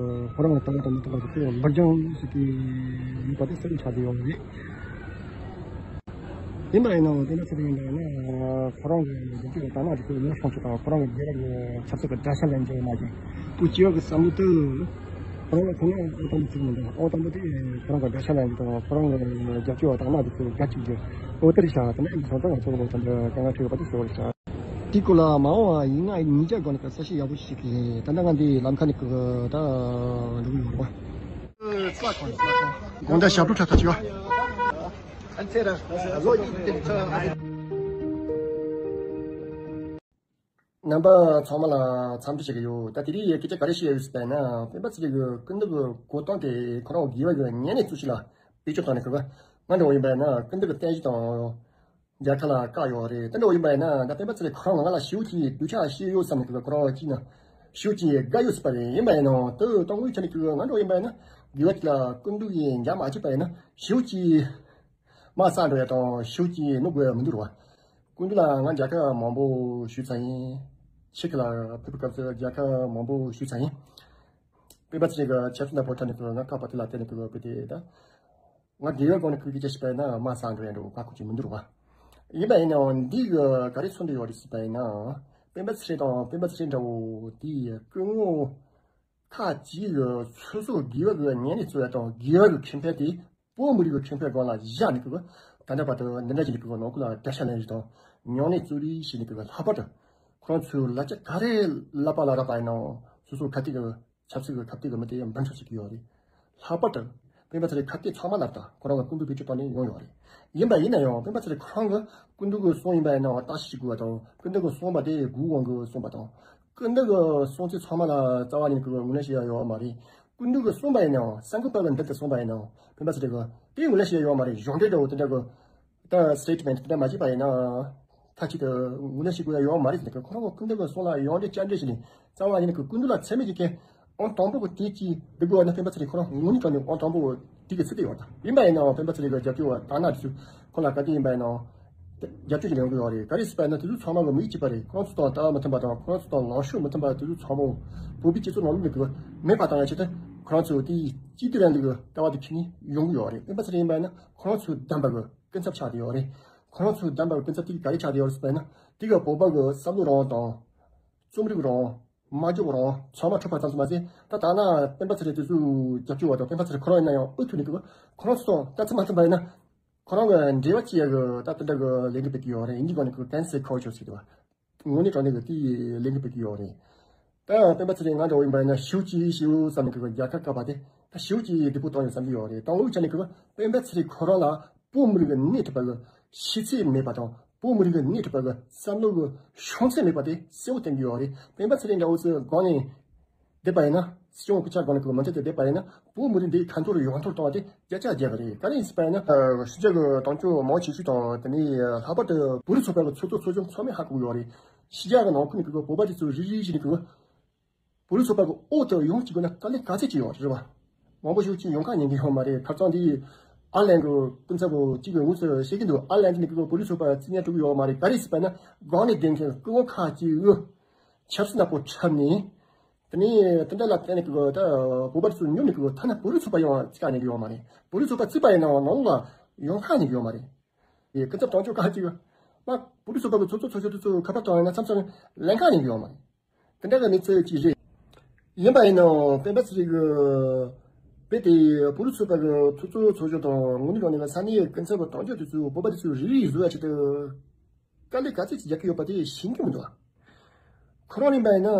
ཁོ་རང་ལ་ལྟ་བ་དང་མི་མཐུན་པ་དེ་ཚོ་འབུར་འགྱངས་ཞིག་གི་ཡོད་པ་དེ་གསལ་པོ་ཆགས་ཀྱི་ཡོད་རེད། ཡིན་པ་ཡིན་ནའང་དེ་འདྲ་ཚོ་ཡིན་པ་ཡིན་ན་ཁོ་རང་གི་འདི་གའི་དག་སྣང་དེ་ཚོ་ཉེར་སོང་ཆུ་དང་ཁོ་རང་གི་རྒྱལ་རབས་ཀྱི་ཆབ་སྲིད་ཀྱི་དགྲ་ཤ་ལེན་རྒྱུ་མ་ཡིན། བོད་སྤྱི་བ་གི་བསམ་བློ་དེ་ཁོ་རང་ལ་ཁོ་ན་ཨོ་དམ་པོ་ཚིག་མི་འདུག་ཨོ་དམ་པོ་དེ་ཁོ་རང་གི་དགྲ་ཤ་ལེན་རྒྱུ་དང་ཁོ་རང་གི་རྒྱབ་སྐྱོར་བ་དག་སྣང་དེ་ཚོ་རྒྱ་ཆེ་རྒྱུ་ཨོ་དེ་རེད་ཤག་དེ་འདྲ་ཡིན་སོང་ཙང་ང་ཚོ་ལོ་དེ་འདྲ་དཀའ་ངལ་འཕྲད་ཡོད་པ་དེ་ཤོར་ཤག་དེའི་སྐོར་ལ་མ་འོངས་པ་ཡིན་ང་ཉིན་རྒྱབ་སྒང་ནས་གསལ་བཤད་ཡག་པོ་ཞིག་བྱེད་ཀྱི་ཡིན། ད་ལྟ་ང་འདི་ལམ་ཁ་ནས་ཀྱི་ད་འགྲོ་གི་ཡོད་རེད་པ། དགོང་དག་ཞབས་བྲོ་འཁྲབ་ཐུབ་བྱུང་བ། རྣམ་པ་ཚང་མ་ལ་འཚམས་འདྲི་བྱེད་ཀྱི་ཡོད། ད་དེ་རིང་སྐད་ཆ་ག་རེ་བཤད་ཡོད་ཟེར་བ་ཡིན་ན། སྤེན་པ་ཚེ་རིང་གི་སྐུ་མདུན་གྱི་གོ་སྟངས་དེ་ཁོ་རང་དགེ་བ་གི་ཉམས་ལེན་ཚུལ་ཞིག་ལ་བེད་སྤྱོད་བཏང་ནས། ཁོ་གི་ང་འདྲ་བོ་ཡིན་པ་ཡིན་ན་སྐུ་མདུན་གྱི་བསྟན་བཅོས་དང་རྒྱལ་ཁ་ལ་བཀག་ཡོད་རེད། དེ་འདྲ་བོ་ཡིན་པ་ཡིན་ན། ད་སྤེན་པ་ཚེ་རིང་ཁོ་རང་ང་ལ་ཞེ་པོ་ཅིག་སྡུག་ཅག་བཤད་ཡོད་བསམ་ནས། ཁོ་གི་ཁོ་རང་གཅིག་ན་ཞེ་པོ་ཅིག་དགའ་ཡོད་ཟེར་བ་རེད། ཡིན་པ་ཡིན་ནའང་དེ་དང་པོའི་ཆ་ནས་ཁོ་གི་ང་འདྲ་བོ་ཡིན་པ་ཡིན་ན། དགེ་བ་ཅིག་ལ་སྐུ་མདུན་གྱིས་འཇགས་མ་བྱས་པ་ཡིན་ན་ཞེ་པོ་ཅིག་དམག་བསགས་འགྲོ་ཡ་དང་ཞེ་པོ་ཅིག་གནོད་དགོས་ཡ་མི་འདུག་ར་བ། སྐུ་མདུན་ལ་ང་མཇལ་ཁ་མང་པོ་ཞུས་ཚར་ཡིན། ཕྱི་རྒྱལ་ལ་ཕེབས་པའི་སྐབས་སུ་མཇལ་ཁ་མང་པོ་ཞུས་ཚར་ཡིན། སྤེན་པ་ཚེ་རིང་གི་ཆབ་སྲིད་ནང་ཕོ་ཁྲ་ནས་ཁོ་ང་བཀག་པ་དེ་ལ་བརྟེན་ནས་ཁོ་བོད་དེ་ད་ང་དགེ་བའི་སྒོ་ནས་ཁོ་གི་སྐད་ཆ་བཤད་པ་ཡིན་ན་དམག་བསགས་འགྲོ་ཡ་འདྲ་བོ་བཀག་ཁོ་ཅིག་མི་འདུག་ར་བ། ཡིན་པ་ཡིན་ནའང་འདི་གི་ག་རེ་མཚོན་འདོད་ཡོད་རེད་ཟེར་བ་ཡིན་ན། སྤེན་པ་ཚེ་རིང་དང་སྤེན་པ་ཚེ་རིང་འདྲ་བོ་དེ་སྐུ་ངོ་ཁག་ཅིག་གིས་སོ་སོ་དགེ་བ་གི་ཉམས་ལེན་རྩོད་ཡ་དང་དགེ་བ་གི་ཁེ་ཕན་དེ་བོད་མི་རིགས་ཀྱི་ཁེ་ཕན་སྒང་ལ་བཞག་ནས། ཁོ་གི་ད་ལྟ་བར་དུ་འདི་འདྲ་ཞིག་ནས་ཁོ་གི་ནང་ཁུལ་ལ་དགྲ་ཤ་ལེན་རེས་དང་ཉམས་ལེན་རྩོད་རེས་བྱས་ནས། ཁོ་གི་ལྷག་པར་དུ་ཁོ་རང་ཚོའི་ལ་རྒྱ་ག་རེ་ལབ་པ་ལ་རག་པ་ཡིན་ནའང་སོ་སོའི་ཁ་གཏད་ཀྱི་ཆབ་སྲིད་ཀྱི་ཁ་གཏད་ཀྱི་མི་དེ་འབུད་འཐབ་བྱེད་ཀྱི་ཡོད་རེད། ལྷག་པར་དུ་སྤེན་པ་ཚེ་རིང་ཁ་གཏད་ཚང་མ་ལ་ད་ཁོ་རང་གི་སྐུ་མདུན་བེད་སྤྱོད་བཏང་ནས་ཡོང་ཡོད་རེད། ཡིན་པ་ཡིན་ན་ཡང་སྤེན་པ་ཚེ་རིང་ཁོ་རང་གི་སྐུ་མདུན་གྱི་གསུང་ཡིན་པ་ཡིན་ནའང་བརྟག་ཞིབ་བྱེད་དགོས་པ་དང་། སྐུ་མདུན་གྱི་གསུང་པ་དེ་དགུ་དབང་གིས་གསུངས་པ་དང་། སྐུ་མདུན་གྱི་གསུང་ཚིག་ཚང་མ་ལ་རྩ་བ་ཉིད་ནས་ངོས་ལེན་བྱེད་ཡ་ཡོད་མ་རེད། སྐུ་མདུན་གྱིས་གསུངས་པ་ཡིན་ནའང་གསར་འགོད་པ་གིས་མདུན་དུ་གསུངས་པ་ཡིན་ནའང་སྤེན་པ་ཚེ་རིང་གིས་དེ་ངོས་ལེན་བྱེད་ཡ་ཡོད་མ་རེད། གཞུང་འབྲེལ་འདྲ་བོ་དེ་འདྲ་གི་ད་སི་ཊེ་ཊི་མེན་ཊི་དེ་འདྲ་མ་བྱས་པ་ཡིན་ན་མཐའ་གཅིག་ཏུ་ངོས་ལེན་བྱེད་དགོས་ཡ་ཡོད་མ་རེད་ཟེར་ནས། ཁོ་རང་གི་སྐུ་མདུན་གྱི་གསུང་ལ་ཡང་འདྲེ་བསྐྱར་འདྲེ་བྱས་ནས་རྩ་བ་ཉིད་ནས་སྐུ་མདུན་ལ་ཚད་མེད་ཀྱི་མཁན་ཨང་དང་པོ་གི་དེ་གཅིག་སྒྲུབ་དགོས་པ་ན། སྤེན་པ་ཚེ་རིང་ཁོ་རང་དངོས་གནས་དྲང་གནས་ཨང་དང་པོ་དེ་གི་ཚུལ་དེ་ཡོད་ད། ཡིན་པ་ཡིན་ནའང་སྤེན་པ་ཚེ་རིང་གི་རྒྱབ་སྐྱོར་བ་དང་ན་དེ་ཚོས་ཁོང་ལ་ག་དུས་ཡིན་པ་ཡིན་ནའང་རྒྱབ་སྐྱོར་ཞིག་ཡོང་གི་ཡོད་རེད། ག་རེ་ཟེར་བ་ཡིན་ན་དེ་ཚོ་ཚང་མ་གི་མི་ཡིད་ཆེས་པ་རེད། ཁོ་རང་ཚོ་དང་ལྟ་བ་མི་མཐུན་པ་དང་ཁོ་རང་ཚོ་དང་ལངས་ཕྱོགས་མི་མཐུན་པ་དེ་ཚོ་ཚང་མ་བོད་པའི་སྤྱི་ཚོགས་ནང་ལོགས་ནས་གི་མེད་པ་བཏང་ཡ་ཆེད་དུ། ཁོ་རང་ཚོ་དེ་གཅིག་སྡུད་རིང་ལུགས་ཀྱི་ལྟ་བ་དེ་ཁྱེར་ནས་ཡོང་གི་ཡོད་རེད། སྤེན་པ་ཚེ་རིང་ཡིན་པ་ཡིན་ན་ཁོ་རང་ཚོའི་བདམས་པ་གི་སྐུ་ཚབ་ཆགས་བསྡད་ཡོད་རེད། ཁོ་རང་ཚོའི་བདམས་པ་གི་སྐུ་ཚབ་དེ་ག་རེ་ཆགས་བསྡད་ཡོད་རེད་ཟེར་བ་ཡིན་ན། དེ་གི་བོད་པ་གི་བསམ་བློ་རང་དང་རྩོམ་རིག་རང་། སྨྲ་བརྗོད་རང་ཚང་མ་འཕྲོད་པ་ཙམ་ཞིག་མ་ཟད། ད་ད་ན་སྤེན་པ་ཚེ་རིང་དེ་ཚོའི་རྒྱབ་སྐྱོར་བ་དང་སྤེན་པ་ཚེ་རིང་ཁོ་རང་ཡིན་ན་ཡང་འུ་ཐུག་ནས་གི་ཁོ་རང་ཚོ་དང་ལྟ་ཚུལ་མ་མཐུན་པ་ཡིན་ན། ཁོ་རང་གི་འབྲེལ་བ་བྱེད་ཡ་གི་ད་དེ་འདྲ་གི་ལས་འགུལ་སྤེལ་གི་ཡོད་རེད། ཨིན་ཇི་སྒང་ནས་གི་cancel culture ཟེར་གི་འདུག་བ། དངོས་གནས་དྲང་གནས་ཀྱི་དེའི་ལས་འགུལ་སྤེལ་གྱི་ཡོད་རེད། ད་སྤེན་པ་ཚེ་རིང་ང་འདྲ་བོ་ཡིན་པ་ཡིན་ན་ཞེ་པོ་ཅིག་ཞེ་པོ་བསམ་ནས་ཁོ་རྒྱལ་ཁ་བཀག་པ་དེ་ད་ཞེ་པོ་ཅིག་སྡུག་པོ་བཏང་ཡོད་བསམ་གྱི་ཡོད་རེད། དང་པོའི་ཆ་ནས་ཁོ་སྤེན་པ་ཚེ་རིང་ཁོ་རང་ལ་བོད་མི་རིགས་ཀྱི་སྣེ་ཁྲིད་པ་གི་ཤེས་ཚད་མེད་པ་དང་། བོད་མི་རིགས་ཀྱི་སྣེ་ཁྲིད་པ་གི་བསམ་བློ་གི་བྱང་ཚད་མེད་པ་དེ་གསལ་པོ་བསྟན་གྱི་ཡོད་རེད། སྤེན་པ་ཚེ་རིང་འདྲ་བོ་ཚོའི་སྒང་ནས་བསྡད་པ་ཡིན་ན། སྲིད་སྐྱོང་སྐུ་ཕྱྭ་སྒང་ནས་ཁོ་མུ་མཐུད་དེ་བསྡད་པ་ཡིན་ན། བོད་མི་རིགས་འདི་ཁ་འཐོར་ཡོངས་འཐོར་བཏང་བ་དེ་བརྒྱ་ཆ་བརྒྱ་རེད། ག་རེ་ཡིན་ཟེར་བ་ཡིན་ན། ཕྱི་རྒྱལ་གྱི་དམ་ཆོས་མང་ཆེ་ཤོས་དང་། དེ་ནས་ལྷག་པར་དུ་བོད་རིགས་ཚོགས་པ་གི་ཚོགས་གཙོ་ཚོགས་གཞོན་ཚང་མས་ཧ་གོ་གི་ཡོད་རེད། ཕྱི་རྒྱལ་གྱི་ནང་ཁུལ་ནས་གི་བོད་པ་དེ་ཚོ་རེ་རེ་བཞིན་གི་བོད་རིགས་ཚོགས་པ་གི་འོག་ཏུ་ཡོང་བཅུག་དགོས་ན་དཀའ་ལས་ག་ཚད་ཅིག་ཡོད་རེད་བ། མང་པོ་ཞིག་ཅིག་ཡོང་ཁ་ཉན་གི་ཡོད་མ་རེད། ཁ་རྩང་འདི་ཨར་ལན་གྱི་སྐུ་ཚབ་པོ་གཅིག་གིས་ངོས་སུ་བཤད་ཀྱི་འདུག་ཨར་ལན་འདི་ནས་གི་བོད་རིགས་ཚོགས་པ་རྩིས་ཉར་འགྲོ་གི་ཡོད་མ་རེད། ག་རེ་ཟེར་བ་ཡིན་ན། སྒང་ནས་བསྡད་མཁན་སྐུ་ངོ་ཁག་ཅིག་གིས་ཆབ་སྲིད་ནག་པོ་འཁྲབ་ནས། དེ་ནས་དེ་འདྲ་ལ་བརྟེན་ནས་གི་ད་བོད་པ་ཚོ་ཉོབ་ནས་གི་ཐ་ན་བོད་རིགས་ཚོགས་པ་ཡང་རྩིས་ཁ་ཉན་གི་ཡོད་མ་རེད། བོད་རིགས་ཚོགས་པ་རྩིས་པ་ཡིན་ནའང་ནང་ལོགས་ལ་ཡོང་ཁ་ཉན་གི་ཡོད་མ་རེད། ཡེ་སྐུ་ཚབ་དོན་གཅོད་ཁག་ཅིག་མ་བོད་རིགས་ཚོགས་པ་གི་ཚོགས་གཙོ་ཚོགས་གཞོན་དེ་ཚོ་ཁ་པར་བཏང་ཡིན་ན་མཚམས་མཚམས་ལེན་ཁ་ཉན་གི་ཡོད་མ་རེད། དེ་འདྲ་གི་གནས་ཚུལ་ཅིག་རེད། ཡིན་པ་ཡིན་ནའང་སྤེན་པ་ཚེ་རིང་གི་དཔེ་དེ་བོད་རིགས་ཚོགས་པ་གི་ཚོགས་གཙོ་ཚོགས་གཞོན་དང་། དངོས་གནས་དྲང་གནས་ཀྱི་ས་གནས་ཀྱི་སྐུ་ཚབ་དོན་གཅོད་དེ་ཚོས་བོད་པ་དེ་ཚོའི་རེ་རེ་བཟོ་ཡ་ཆེད་དུ་དཀའ་ལས་ག་ཚད་ཅིག་རྒྱག་གི་ཡོད་པ་དེ་ཤེས་ཀྱི་མི་འདུག་ཁོ་རང་ཡིན་པ་ཡིན་ན་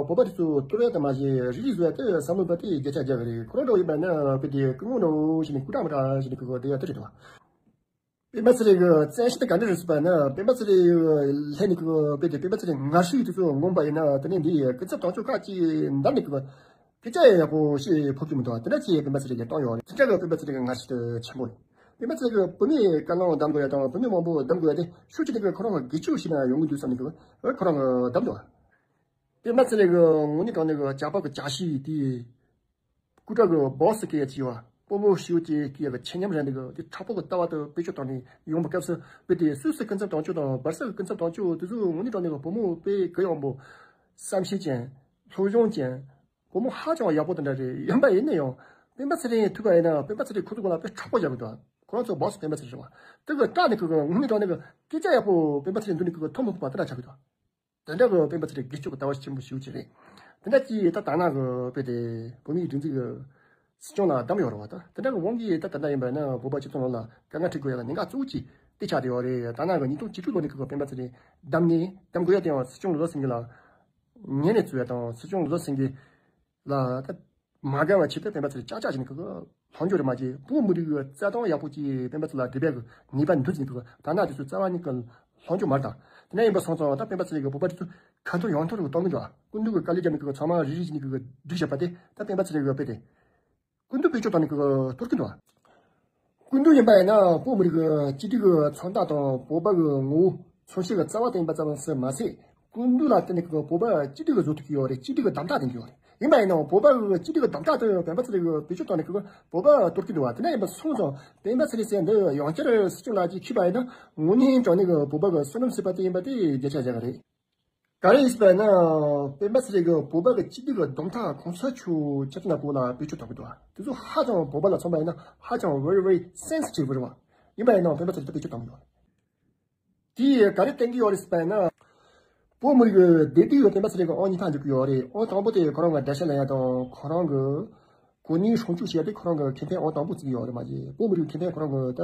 བོད་པ་དེ་ཚོ་གཏོར་ཡ་དང་མ་བྱས་རེ་རེ་བཟོ་ཡ་དེ་བསམ་བློ་བཏང་དེ་བརྒྱ་ཆ་བརྒྱ་གི་རེད། ཁོ་རང་འདྲ་བོ་ཡིན་པ་ཡིན་ན་དཔེ་དེ་སྐུ་ངོ་འདྲ་བོ་ཞིག་ནས་སྐུ་དྲག་མི་དྲག་ཞིག་ནས་ཁོ་གོ་དེ་ཡ་དེ་རེད་དོ། སྤེན་པ་ཚེ་རིང་གི་བཙན་ཤེད་དེ་ག་འདྲ་རེད་ཟེར་བ་ན། སྤེན་པ་ཚེ་རིང་ལྷན་ནས་ཁོ་དཔེ་དེ་སྤེན་པ་ཚེ་རིང་ངར་ཤུགས་དེ་ཚོ་ངོམ་པ་ཡིན་ན། དེ་ནས་འདི་སྐུ་ཚབ་དོན་གཅོད་ཁག་ཅིག་འདམ་ནས་ཁོ་སྐད་ཆ་ཡག་པོ་བཤད་ཕོད་ཀྱི་མི་འདུག་དེ་འདྲ་ཅིག་སྤེན་པ་ཚེ་རིང་གིས་བཏང་ཡོད་རེད། དེ་འདྲ་གི་སྤེན་པ་ཚེ་རིང་གི་ངར་ཤུགས་དེ་ཆེན་པོ་རེད། སྤེན་པ་ཚེ་རིང་གིས་བུད་མེད་བཀའ་བློན་འདམ་དགོས་ཡ་དང་བུད་མེད་མང་པོ་འདམ་དགོས་ཡ་དེ་ཤུགས་ཆེ་ནས་ཁོ་རང་གི་སྒེར་གཅོད་བྱས་ན་ཡོང་གི་འདུག་བསམ་ནས་ཁོ་རང་གིས་འདམ་འདུག་སྤེན་པ་ཚེ་རིང་གི་དངོས་གནས་དྲང་གནས་ཀྱི་ཇག་པ་གི་ཇག་ཤིག་དེ། སྐུ་དྲག་གི་སྦོ་སི་སྐད་ཡ་བྱས་པ། སྤོ་བོ་ཤིའུ་ཅེ་སྐད་ཡ་གི་ཆེ་ཉམས་རེད་འདུག་དེ་དྲག་པོ་གི་ལྟ་བ་དེ་བེད་སྤྱོད་བཏང་ནས་ཡོང་བའི་སྐབས་སུ། དཔེ་དེ་སུད་སི་སྐུ་ཚབ་དོན་གཅོད་དང་སྦར་སིལ་གྱི་སྐུ་ཚབ་དོན་གཅོད་དེ་ཚོ་དངོས་གནས་དྲང་གནས་ཀྱི་བུ་མོ་དཔེ་གུ་ཡངས་པོ། བསམ་ཤེས་ཅན། སློབ་སྦྱོང་ཅན། བུ་མོ་ཧ་ཅང་ཡག་པོ་དེ་འདྲ་རེད། ཡིན་པ་ཡིན་ན་ཡང་སྤེན་པ་ཚེ་རིང་ཐུག་པ་ཡིན་ན་སྤེན་པ་ཚེ་རིང་ཁོ་ཚོ་སྒང་ལ་དཔེ་དྲག་པོ་རྒྱག་གི་འདུག་ཁོ་རང་ཚོ་སྦོ་སི་སྤེན་པ་ཚེ་རིང་རེད་བ། དེ་གི་སྐྲག་ནས་ཁོ་གི་དངོས་གནས་དྲང་གནས་ཀྱི་སྐད་ཆ་ཡག་པོ་སྤེན་པ་ཚེ་རིང་མདུན་ནས་ཁོ་གི་ཐོན་མི་ཐུབ་པ་དེ་འདྲ་ཆགས་ཀྱི་འདུག་དེ་འདྲ་གི་སྤེན་པ་ཚེ་རིང་སྒེར་གཅོད་ཀྱི་ལྟ་བ་ཆེན་པོ་ཞེ་པོ་ཅིག་རེད། དེ་འདྲ་ཅིག་ད་དར་ནག་གི་དཔེ་དེ་བོད་མིའི་སྒྲིག་འཛུགས་ཀྱི་སྲིད་སྐྱོང་ལ་བདམས་ཡོད་རེད་བ། ད་དེ་འདྲ་གི་དབང་གིས་ད་ད་ལྟ་ཡིན་པ་ན་བོད་པ་སྤྱི་ཚོགས་ནང་ལ་དཀའ་ངལ་འཕྲད་དགོས་ཡ་ལ་གནད་འགག་གཙོ་བོ་ཅིག་དེ་ཆགས་བསྡད་ཡོད་རེད། དར་ནག་གི་ཉིས་སྟོང་བཅུ་དྲུག་ལོ་ནས་ཁོ་གི་སྤེན་པ་ཚེ་རིང་བདམས་ནས། བདམས་དགོས་ཡ་དེ་ཡང་སྲིད་སྐྱོང་ལོ་ཟེར་མཁན་ལ་ཉན་ནས་བཙུགས་ཡ་དང་། སྲིད་སྐྱོང་ལོ་ཟེར་མཁན་ལ་ད་མ་དགའ་བ་ཆེད་དུ་སྤེན་པ་ཚེ་རིང་ཅག་ཅག་བྱས་ནས་ཁོ་གི་ལྷོང་འཇོག་རེ་མ་བྱས། བོད་མི་རིགས་ཀྱི་རྩ་དོན་ཡག་པོ་ཅིག་སྤེན་པ་ཚེ་རིང་ལ་སྒྲུབ་པའི་ནུས་པ་འདུག་ཟེར་ནས་ཁོ་གི་དར་ནག་དེ་ཚོ་རྩ་བ་ཉིད་ཀྱིས་ ལྷོང་རྒྱུ་མ་རེད་ད། དེ་འདྲ་ཡིན་པ་སོང་ཙང་ད་སྤེན་པ་ཚེ་རིང་གི་བོད་པ་དེ་ཚོ་ཁ་འཐོར་ཡང་འཐོར་གཏོང་གི་འདུག་སྐུ་མདུན་གྱི་དཀའ་ལས་བརྒྱབ་ནས་གི་ཚང་མ་རིལ་རིལ་བྱས་ནས་གི་སྒྲིག་བཞག་པ་དེ་ད་སྤེན་པ་ཚེ་རིང་གི་དཔེ་དེ། སྐུ་མདུན་བེད་སྤྱོད་བཏང་ནས་གི་གཏོར་གི་འདུག་སྐུ་མདུན་ཡིན་པ་ཡིན་ན་བོད་མི་རིགས་ཀྱི་གཅིག་སྒྲིལ་གྱི་མཚོན་རྟགས་དང་བོད་པ་གི་ངོ་བོ་མཚོན་བྱེད་ཀྱི་རྩ་བ་དེ་ཡིན་པ་ཙམ་ཟེར་མ་ཟད། སྐུ་མདུན་ལ་བརྟེན་ནས་གི་བོད་པ་གཅིག་སྒྲིལ་གྱི་བཟོ་ཐུབ་ཀྱི་ཡོད་རེད། གཅིག་སྒྲིལ་གྱི་གདམ་རྟགས་ལྡན་གྱི་ཡོད་རེད། ཡིན་པ་ཡིན་ནའང་བོད་པ་གི་གཅིག་སྒྲིལ་གྱི་གདམ་རྟགས་དེ་སྤེན་པ་ཚེ་རིང་གིས་བེད་སྤྱོད་བཏང་ནས་གི་བོད་པ་གཏོར་གྱི་འདུག་བ། དེ་འདྲ་ཡིན་པ་སོང་ཙང་སྤེན་པ་ཚེ་རིང་ཟེར་འདི་ཡང་བསྐྱར་སྲིད་སྐྱོང་ལགས་ཀྱིས་འཁྱེར་བ་ཡིན་ན་དངོས་གནས་དྲང་གནས་གི་བོད་པ་གི་བསོད་ནམས་ཟེར་བ་དེ་ཡིན་པ་དེ་བརྒྱ་ཆ་བརྒྱ་གི་རེད། ག་རེ་ཡིན་ཟེར་བ་ཡིན་ན། སྤེན་པ་ཚེ་རིང་གིས་བོད་པ་གི་གཅིག་སྒྲིལ་གྱི་གདམ་རྟགས་གོང་ས་མཆོག་ཆབ་སྲིད་ནག་པོ་ལ་བེད་སྤྱོད་གཏོང་གི་འདུག་བ། དེ་ཚོ་ཧ་ཅང་བོད་པ་ལ་མཚོན་པ་ཡིན་ན་ཧ་ཅང་very very sensitive རེད་བ། ཡིན་པ་ཡིན་ནའང་སྤེན་པ་ཚེ་རིང་དེ་བེད་སྤྱོད་གཏོང་གི་ཡོད་རེད། དེས་ག་རེ་བསྟན་གྱི་ཡོད་རེད་ཟེར་བ་ཡིན་ན། བོད་མི་རིགས་བདེ་སྡུག་ཡོད་སྤེན་པ་ཚེ་རིང་གི་ཨང་གཉིས་ཐག་འཇོག་གི་ཡོད་རེད། ཨང་དང་པོ་དེ་ཁོ་རང་གི་དགྲ་ཤ་ལེན་ཡ་དང་ཁོ་རང་གི་གོ་གནས་སྲུང་སྐྱོབ་བྱེད་ཡ་དེ་ཁོ་རང་གི་ཁེ་ཕན་ཨང་དང་པོ་བརྩི་གི་ཡོད་རེད་མ་གཞི། བོད་མི་རིགས་ཁེ་ཕན་ཁོ་རང་གི་ད་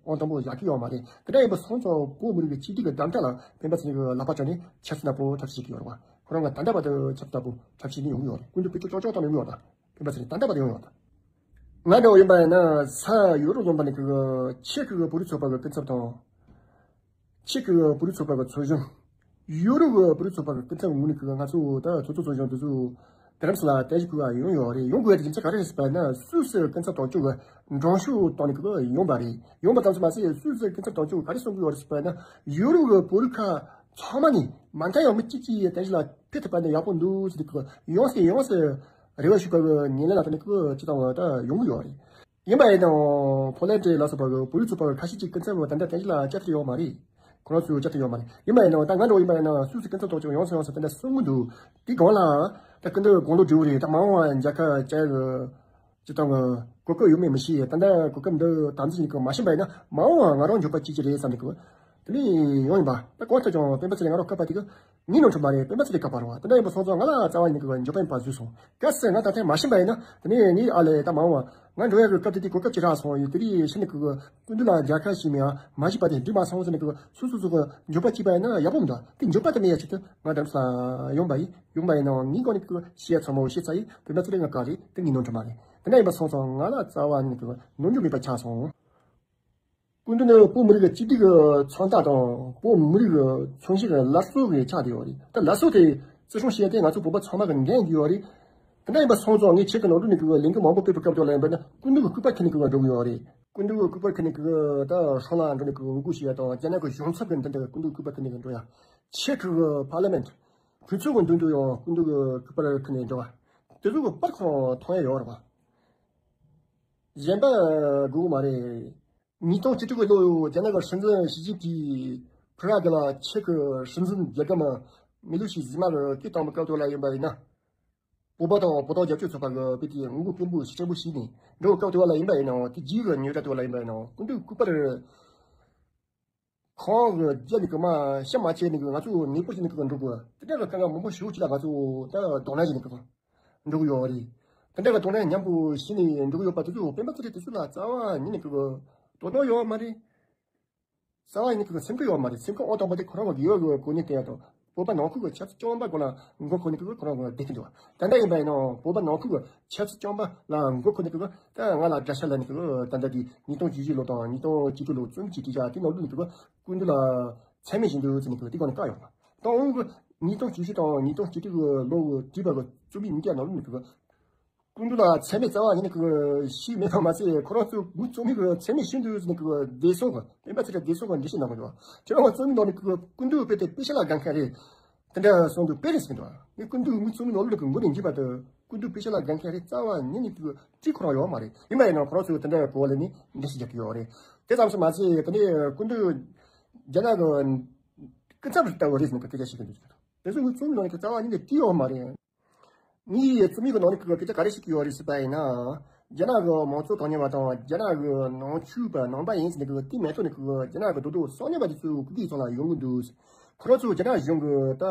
ཨང་དང་པོ་བཞག་གི་ཡོད་མ་རེད། དེ་འདྲ་ཡིན་པ་སོང་ཙང་བོད་མི་རིགས་ཀྱི་གཅིག་སྒྲིལ་གྱི་གདམ་རྟགས་ལ་སྤེན་པ་ཚེ་རིང་གི་ལག་པ་བརྐྱངས་ནས་ཆབ་སྲིད་ནག་པོ་འཁྲབ་ཁྲིད་བྱེད་ཀྱི་ཡོད་རེད་བ། ཁོ་རང་གི་ད་ལྟ་བར་དུ་ཆབ་སྲིད་ནག་པོ་འཁྲབ་ཁྲིད་ནས་ཡོང་གི་ཡོད་རེད། སྐུ་མདུན་བེད་སྤྱོད་ཅོག་ཅོག་བཏང་ནས་ཡོང་གི་ཡོད་རེད། སྤེན་པ་ཚེ་རིང་ད་ལྟ་བར་དུ་ཡོང་ཡོད་རེད། ང་འདྲ་བོ་ཡིན་པ་ཡིན་ན་ས་ཡོ་རོབ་ཡིན་པ་ནས་གི་ཆེག་གི་བོད་རིགས་ཚོགས་པ་གི་སྐུ་ཚབ་དང་། ཆེག་གི་བོད་རིགས་ཚོགས་པ་གི་ཚོགས་གཞོན། ཡོ་རོབ་གི་བོད་རིགས་ཚོགས་པ་གི་སྐུ་ཚབ་ངོས་ནས་གི་ང་ཚོ་ད་ཚོགས་གཙོ་ཚོགས་གཞོན་དེ་ཚོ་དྷ་རམ་ས་ལ་རྟེན་གཞི་ཕུལ་བ་ཡོང་ཡོད་རེད། ཡོང་དགོས་ཡ་དེ་རྒྱུ་མཚན་ག་རེ་རེད་ཟེར་བ་ཡིན་ན་སུད་སི་སྐུ་ཚབ་དོན་གཅོད་གི་མགྲོན་ཤོག་བཏང་ནས་གི་ཡོང་པ་རེད། ཡོང་པ་ཙམ་ཟད་མ་ཟད་སུད་སི་སྐུ་ཚབ་དོན་གཅོད་ག་རེ་གསུང་གི་ཡོད་རེད་ཟེར་བ་ཡིན་ན་ཡོ་རོབ་གི་བོད་རིགས་ཁག་ཚང་མ་ནས་མ་མཐའ་ཡང་མི་གཅིག་གཅིག་རྟེན་གཞི་ལ་ཕེབས་ཐུབ་པ་ནི་ཡག་པོ་འདུག་ཟེར་ནས་གི་ཡོང་སྲིད་ཡོང་སྲིད་རེ་བ་ཞུ་བ་གི་ཉིན་ལན་ལ་ད་ནི་གི་ཅི་ཙམ་བ་ད་ཡོང་གི་ཡོད་རེད། ཡིན་པ་ཡིན་ནའང་ཕོ་ལན་ཌི་ལ་སོགས་པ་གི་བོད་རིགས་ཚོགས་པ་གི་ཁ་ཤས་ཅིག་སྐུ་ཚབ་ད་ལྟ་རྟེན་གཞི་ལ་བཅར་ཐུབ་ཡོད་མ་རེད། ཁོ་རང་ཚོས་བཅར་ཐུབ་ཡོད་མ་རེད། ཡིན་པ་ཡིན་ནའང་ད་ང་འདྲ་བོ་ཡིན་པ་ཡིན་ན་སུད་སི་སྐུ་ཚབ་དོན་གཅོད་ཡོང་སོང་ཡོང་སོང་ད་ལྟ་གསུང་གི་འདུག་དེ་སྒང་ལ་ད་སྐུ་མདུན་དགུང་ལོ་བགྲེས་པོ་རེད། ད་མ་འོངས་པ་མཇལ་ཁ་བཅར་གི་ཅི་ལྟ་བུ་གོ་སྐབས་ཡོད་མེད་མི་ཤེས། ད་ལྟ་གོ་སྐབས་འདི་དམ་འཛིན་བྱེད་ཀྱི་མ་ཤེས་པ་ཡིན་ན་མ་འོངས་པ་ང་རང་འགྱོད་པ་སྐྱེ་གི་རེད་བསམ་གི་དེ་ནས་ཡོང་ཡིན་པ། ད་གང་ལྟར་ཀྱང་སྤེན་པ་ཚེ་རིང་ང་རང་བཀག་པ་དེ་གི་ངའི་ནོར་འཁྲུལ་མ་རེད། སྤེན་པ་ཚེ་རིང་བཀག་པ་རེད་བ། དེ་འདྲ་ཡིན་པ་སོང་ཙང་ང་ལ་རྩ་བ་ཉིད་ཀྱི་འགྱོད་པ་ཡིན་པ་བཟོས་སོང་། གལ་སྲིད་ང་ད་ཐེངས་མ་ཕྱིན་པ་ཡིན་ན་དེ་ནས་ངའི་ཨ་ལས་ད་མ་འོངས་པ་ང་འགྲོ་ཡ་གི་སྐབས་དེ་དུས་གོ་སྐབས་ཅིག་རག་སོང་ཡོད། དེ་དུས་ཕྱིན་ནས་གི་སྐུ་མདུན་ལ་མཇལ་ཁ་ཞུས་མེད་ཨ་མ་ཞུས་པ་དེ་འགྲིག་མ་སོང་ཟེར་ནས་གི་སོ་སོ་སོ་གི་འགྱོད་པ་སྐྱེས་པ་ཡིན་ན་ཡག་པོ་མི་འདུག་དེ་འགྱོད་པ་དེ་མེད་ཡ་ཆེད་དུ་ང་དྷ་རམ་ས་ལ་ཡོང་པ་ཡིན། ཡོང་པ་ཡིན་ནའང་ངའི་སྒང་ནས་གི་བཤད་ཚང་མ་བཤད་ཚར་ཡིན། དེ་ན་ཚེ་རིང་ང་བཀག་རེད། དེ་ངའི་ནོར་འཁྲུལ་མ་རེད། དེ་འདྲ་ཡིན་པ་སོང་ཙང་ང་ལ་རྩ་བ་ཉིད་ཀྱི་ནོར་འཁྲུལ་མེད་པ་ཆགས་སོང་། སྐུ་མདུན་ནི་བོད་མི་རིགས་ཀྱི་གཅིག་སྒྲིལ་གྱི་མཚོན་རྟགས་དང་བོད་མི་རིགས་ཀྱི་མཚོན་བྱེད་ཀྱི་བླ་སྲོག་གི་ཆགས་བསྡད་ཡོད་རེད། ད་བླ་སྲོག་དེ་བརྩི་སྲུང་བྱེད་ཡ་དེ་ང་ཚོ་བོད་པ་ཚང་མ་གི་འགན་ཡོད་རེད། དེ་འདྲ་ཡིན་པ་སོང་ཙང་ངས་ཁྱེད་ཀྱི་ནང་དུ་ནས་གི་ལས་འགུལ་མང་པོ་སྤེལ་བའི་སྐབས་དེ་ལ་ཡིན་པ་ན་སྐུ་མདུན་གྱི་སྐུ་པར་ཁྱེར་ནས་གི་འགྲོ་གི་ཡོད་རེད། སྐུ་མདུན་གྱི་སྐུ་པར་ཁྱེར་ནས་གི་ད་སྲང་ལ་འགྲོ་ནས་གི་འུ་གུ་བྱེད་ཡ་དང་རྒྱ་ནག་གི་གཞུང་ཚབ་ཀྱི་མདུན་དུ་སྐུ་མདུན་གྱི་སྐུ་པར་ཁྱེར་ནས་གི་འགྲོ་ཡ། ཆེག་གི་པར་ལི་མེན་ཊི་གྲོས་ཚོགས་ཀྱི་མདུན་དུ་ཡང་སྐུ་མདུན་གྱི་སྐུ་པར་ཁྱེར་ནས་འགྲོ་བ། དེ་ཚོ་གི་པར་ཁོང་མཐོང་ཡ་ཡོད་རེད་བ། གཞན་པ་དགོས་མ་རེད། ཉིས་སྟོང་བཅུ་དྲུག་གི་ལོ་རྒྱ་ནག་གི་སྲིད་འཛིན་ཞི་ཅིན་ཕིང་ཕ་རག་གི་ལ་ཆེག་གི་སྲིད་འཛིན་རྒྱལ་ཁམས་མི་ལུ་ཤི་ཟི་མ་གི་སྐད་བཏང་བའི་སྐབས་དེ་ལ་ཡིན་པ་ཡིན་ན། བོད་པ་དང་བོད་དོན་རྒྱབ་སྐྱོར་ཚོགས་པ་གི་དཔེ་དེ་ངོ་རྒོལ་སྐད་འབོད་ཞེ་པོ་ཞིག་ནས་འགྲོ་བའི་སྐབས་དེ་ལ་ཡིན་པ་ཡིན་ནའང་དེ་རྗེས་ཀྱི་ཉོས་སྒྲ་དེ་ལ་ཡིན་པ་ཡིན་ནའང་སྐུ་མདུན་སྐུ་པར་ཁོང་གི་རྒྱབ་ནས་གི་མ་ཤ་མ་ཆད་ནས་གི་ང་ཚོ་ནད་པོ་ཞིག་ནས་གི་འགྲོ་དགོས། དེ་འདྲ་གི་དཀའ་ངལ་མང་པོ་ཞེ་པོ་ཅིག་ལ་ང་ཚོ་ད་གདོང་ལེན་བྱས་ནས་གི་འགྲོ་གི་ཡོད་རེད། དེ་འདྲ་གི་གདོང་ལེན་མཉམ་པོ་བྱས་ནས་འགྲོ་གི་ཡོད་པ་དེ་ཚོ་སྤེན་པ་ཚེ་རིང་དེ་ཚོ་ལ་རྩ་བ་ཉིད་ནས་གི་དོ་སྣང་ཡོད་མ་རེད། རྩ་བ་ཉིད་ནས་གི་སེམས་ཁུར་ཡོད་མ་རེད། སེམས་ཁུར་ཨང་དང་པོ་དེ་ཁོ་རང་གི་ཡོད་གི་གོ་གནས་དེ་ཡང་དང་། བོད་པ་ནང་ཁུལ་གྱི་ཆབ་སྲིད་སྐྱོང་པ་སྒང་ལ་མགོ་འཁོར་ནས་གི་ཁོ་རང་གི་བསྡད་ཀྱི་འདུག་ད་ལྟ་ཡིན་པ་ཡིན་ནའང་བོད་པ་ནང་ཁུལ་གྱི་ཆབ་སྲིད་སྐྱོང་པ་ལ་མགོ་འཁོར་ནས་གི་ད་ང་ལ་དགྲ་ཤ་ལབ་ནས་གི་ད་ལྟ་དེ་ཉིས་སྟོང་བཅུ་བཞི་ལོ་དང་ཉིས་སྟོང་བཅུ་དྲུག་ལོ་རྩོམ་གྱི་དྲི་བ་དེ་ནང་ལོགས་ནས་གི་སྐུ་མདུན་ལ་མཚན་སྨད་བྱེད་འདུག་ཟེར་ནས་གི་དེ་སྒང་ནས་བཀག་ཡོང་བ། ད་འོང་གི་ཉིས་སྟོང་བཅུ་བཞི་དང་ཉིས་སྟོང་བཅུ་དྲུག་གི་ལོ་གི་བྲིས་པ་གི་རྩོམ་ཡིག་གཉིས་ཀ་ནང་ལོགས་ནས་གི་སྐུ་མདུན་ལ་མཚན་སྨད་རྩ་བ་ཉིད་ནས་གི་ཞུས་མེད་པ་མ་ཟད་ཁོ་རང་ཚོས་མི་རྩོམ་མི་གི་མཚན་སྨད་ཞུ་འདུག་ཟེར་ནས་གི་བདེ་སྲུང་གི་སྤེན་པ་ཚེ་རིང་བདེ་སྲུང་གི་འགྲེལ་བཤད་གནང་གི་འདུག་ཁྱེད་རང་རྩོམ་མི་ནང་ནས་གི་སྐུ་མདུན་དཔེ་དེ་དཔེ་ཆ་ལ་དགའ་མཁན་རེད། དེ་འདྲ་གསུངས་འདུག་དཔེ་རེད་ཟེར་གི་འདུག་ངས་སྐུ་མདུན་མི་རྩོམ་མི་ནང་ལོགས་ཀྱི་མགོ་ནས་འཇིབ་པ་དེ་སྐུ་མདུན་དཔེ་ཆ་ལ་དགའ་མཁན་རེད་རྩ་བ་ཉིད་ནས་གི་བྲིས་ཁོ་རང་ཡོད་མ་རེད། ཡིན་པ་ཡིན་ནའང་ཁོ་རང་ཚོས་དེ་འདྲ་གོ་བ་ལེན་ནས་འགྲེལ་བཤད་རྒྱག་གི་ཡོད་རེད། དེ་ཙམ་ཞིག་མ་ཟད་དེ་ནས་སྐུ་མདུན་རྒྱ་ནག་གི་སྐུ་ཚབ་ལྟ་བུ་རེད་ཟེར་ནས་གི་སྐད་ཆ་བཤད་གི་འདུག་དེ་ཚོ་མི་རྩོམ་མི་ནང་ནས་གི་རྩ་བ་ཉིད་ནས་བྲིས་ཡོད་མ་རེད། ངའི་རྩོམ་ཡིག་གི་ནང་ནས་ཀྱི་སྐད་ཆ་ག་རེ་བཤད་ཀྱི་ཡོད་རེད་ཟེར་བ་ཡིན་ན། རྒྱ་ནག་གི་མང་གཙོ་དོན་གཉེར་བ་དང་རྒྱ་ནག་གི་ནང་ཆོས་པ་ནང་པ་ཡིན་ཟེར་ནས་ཀྱི་དེ་མེད་ཐོག་ནས་ཀྱི་རྒྱ་ནག་གི་རྡོག་རྡོག་སོང་ཉེས་པ་དེ་ཚོའི་སྐུ་སྒེར་ཚང་ལ་ཡོང་གི་འདུག་ཁོ་རང་ཚོ་རྒྱ་ནག་གཞུང་གི་ད་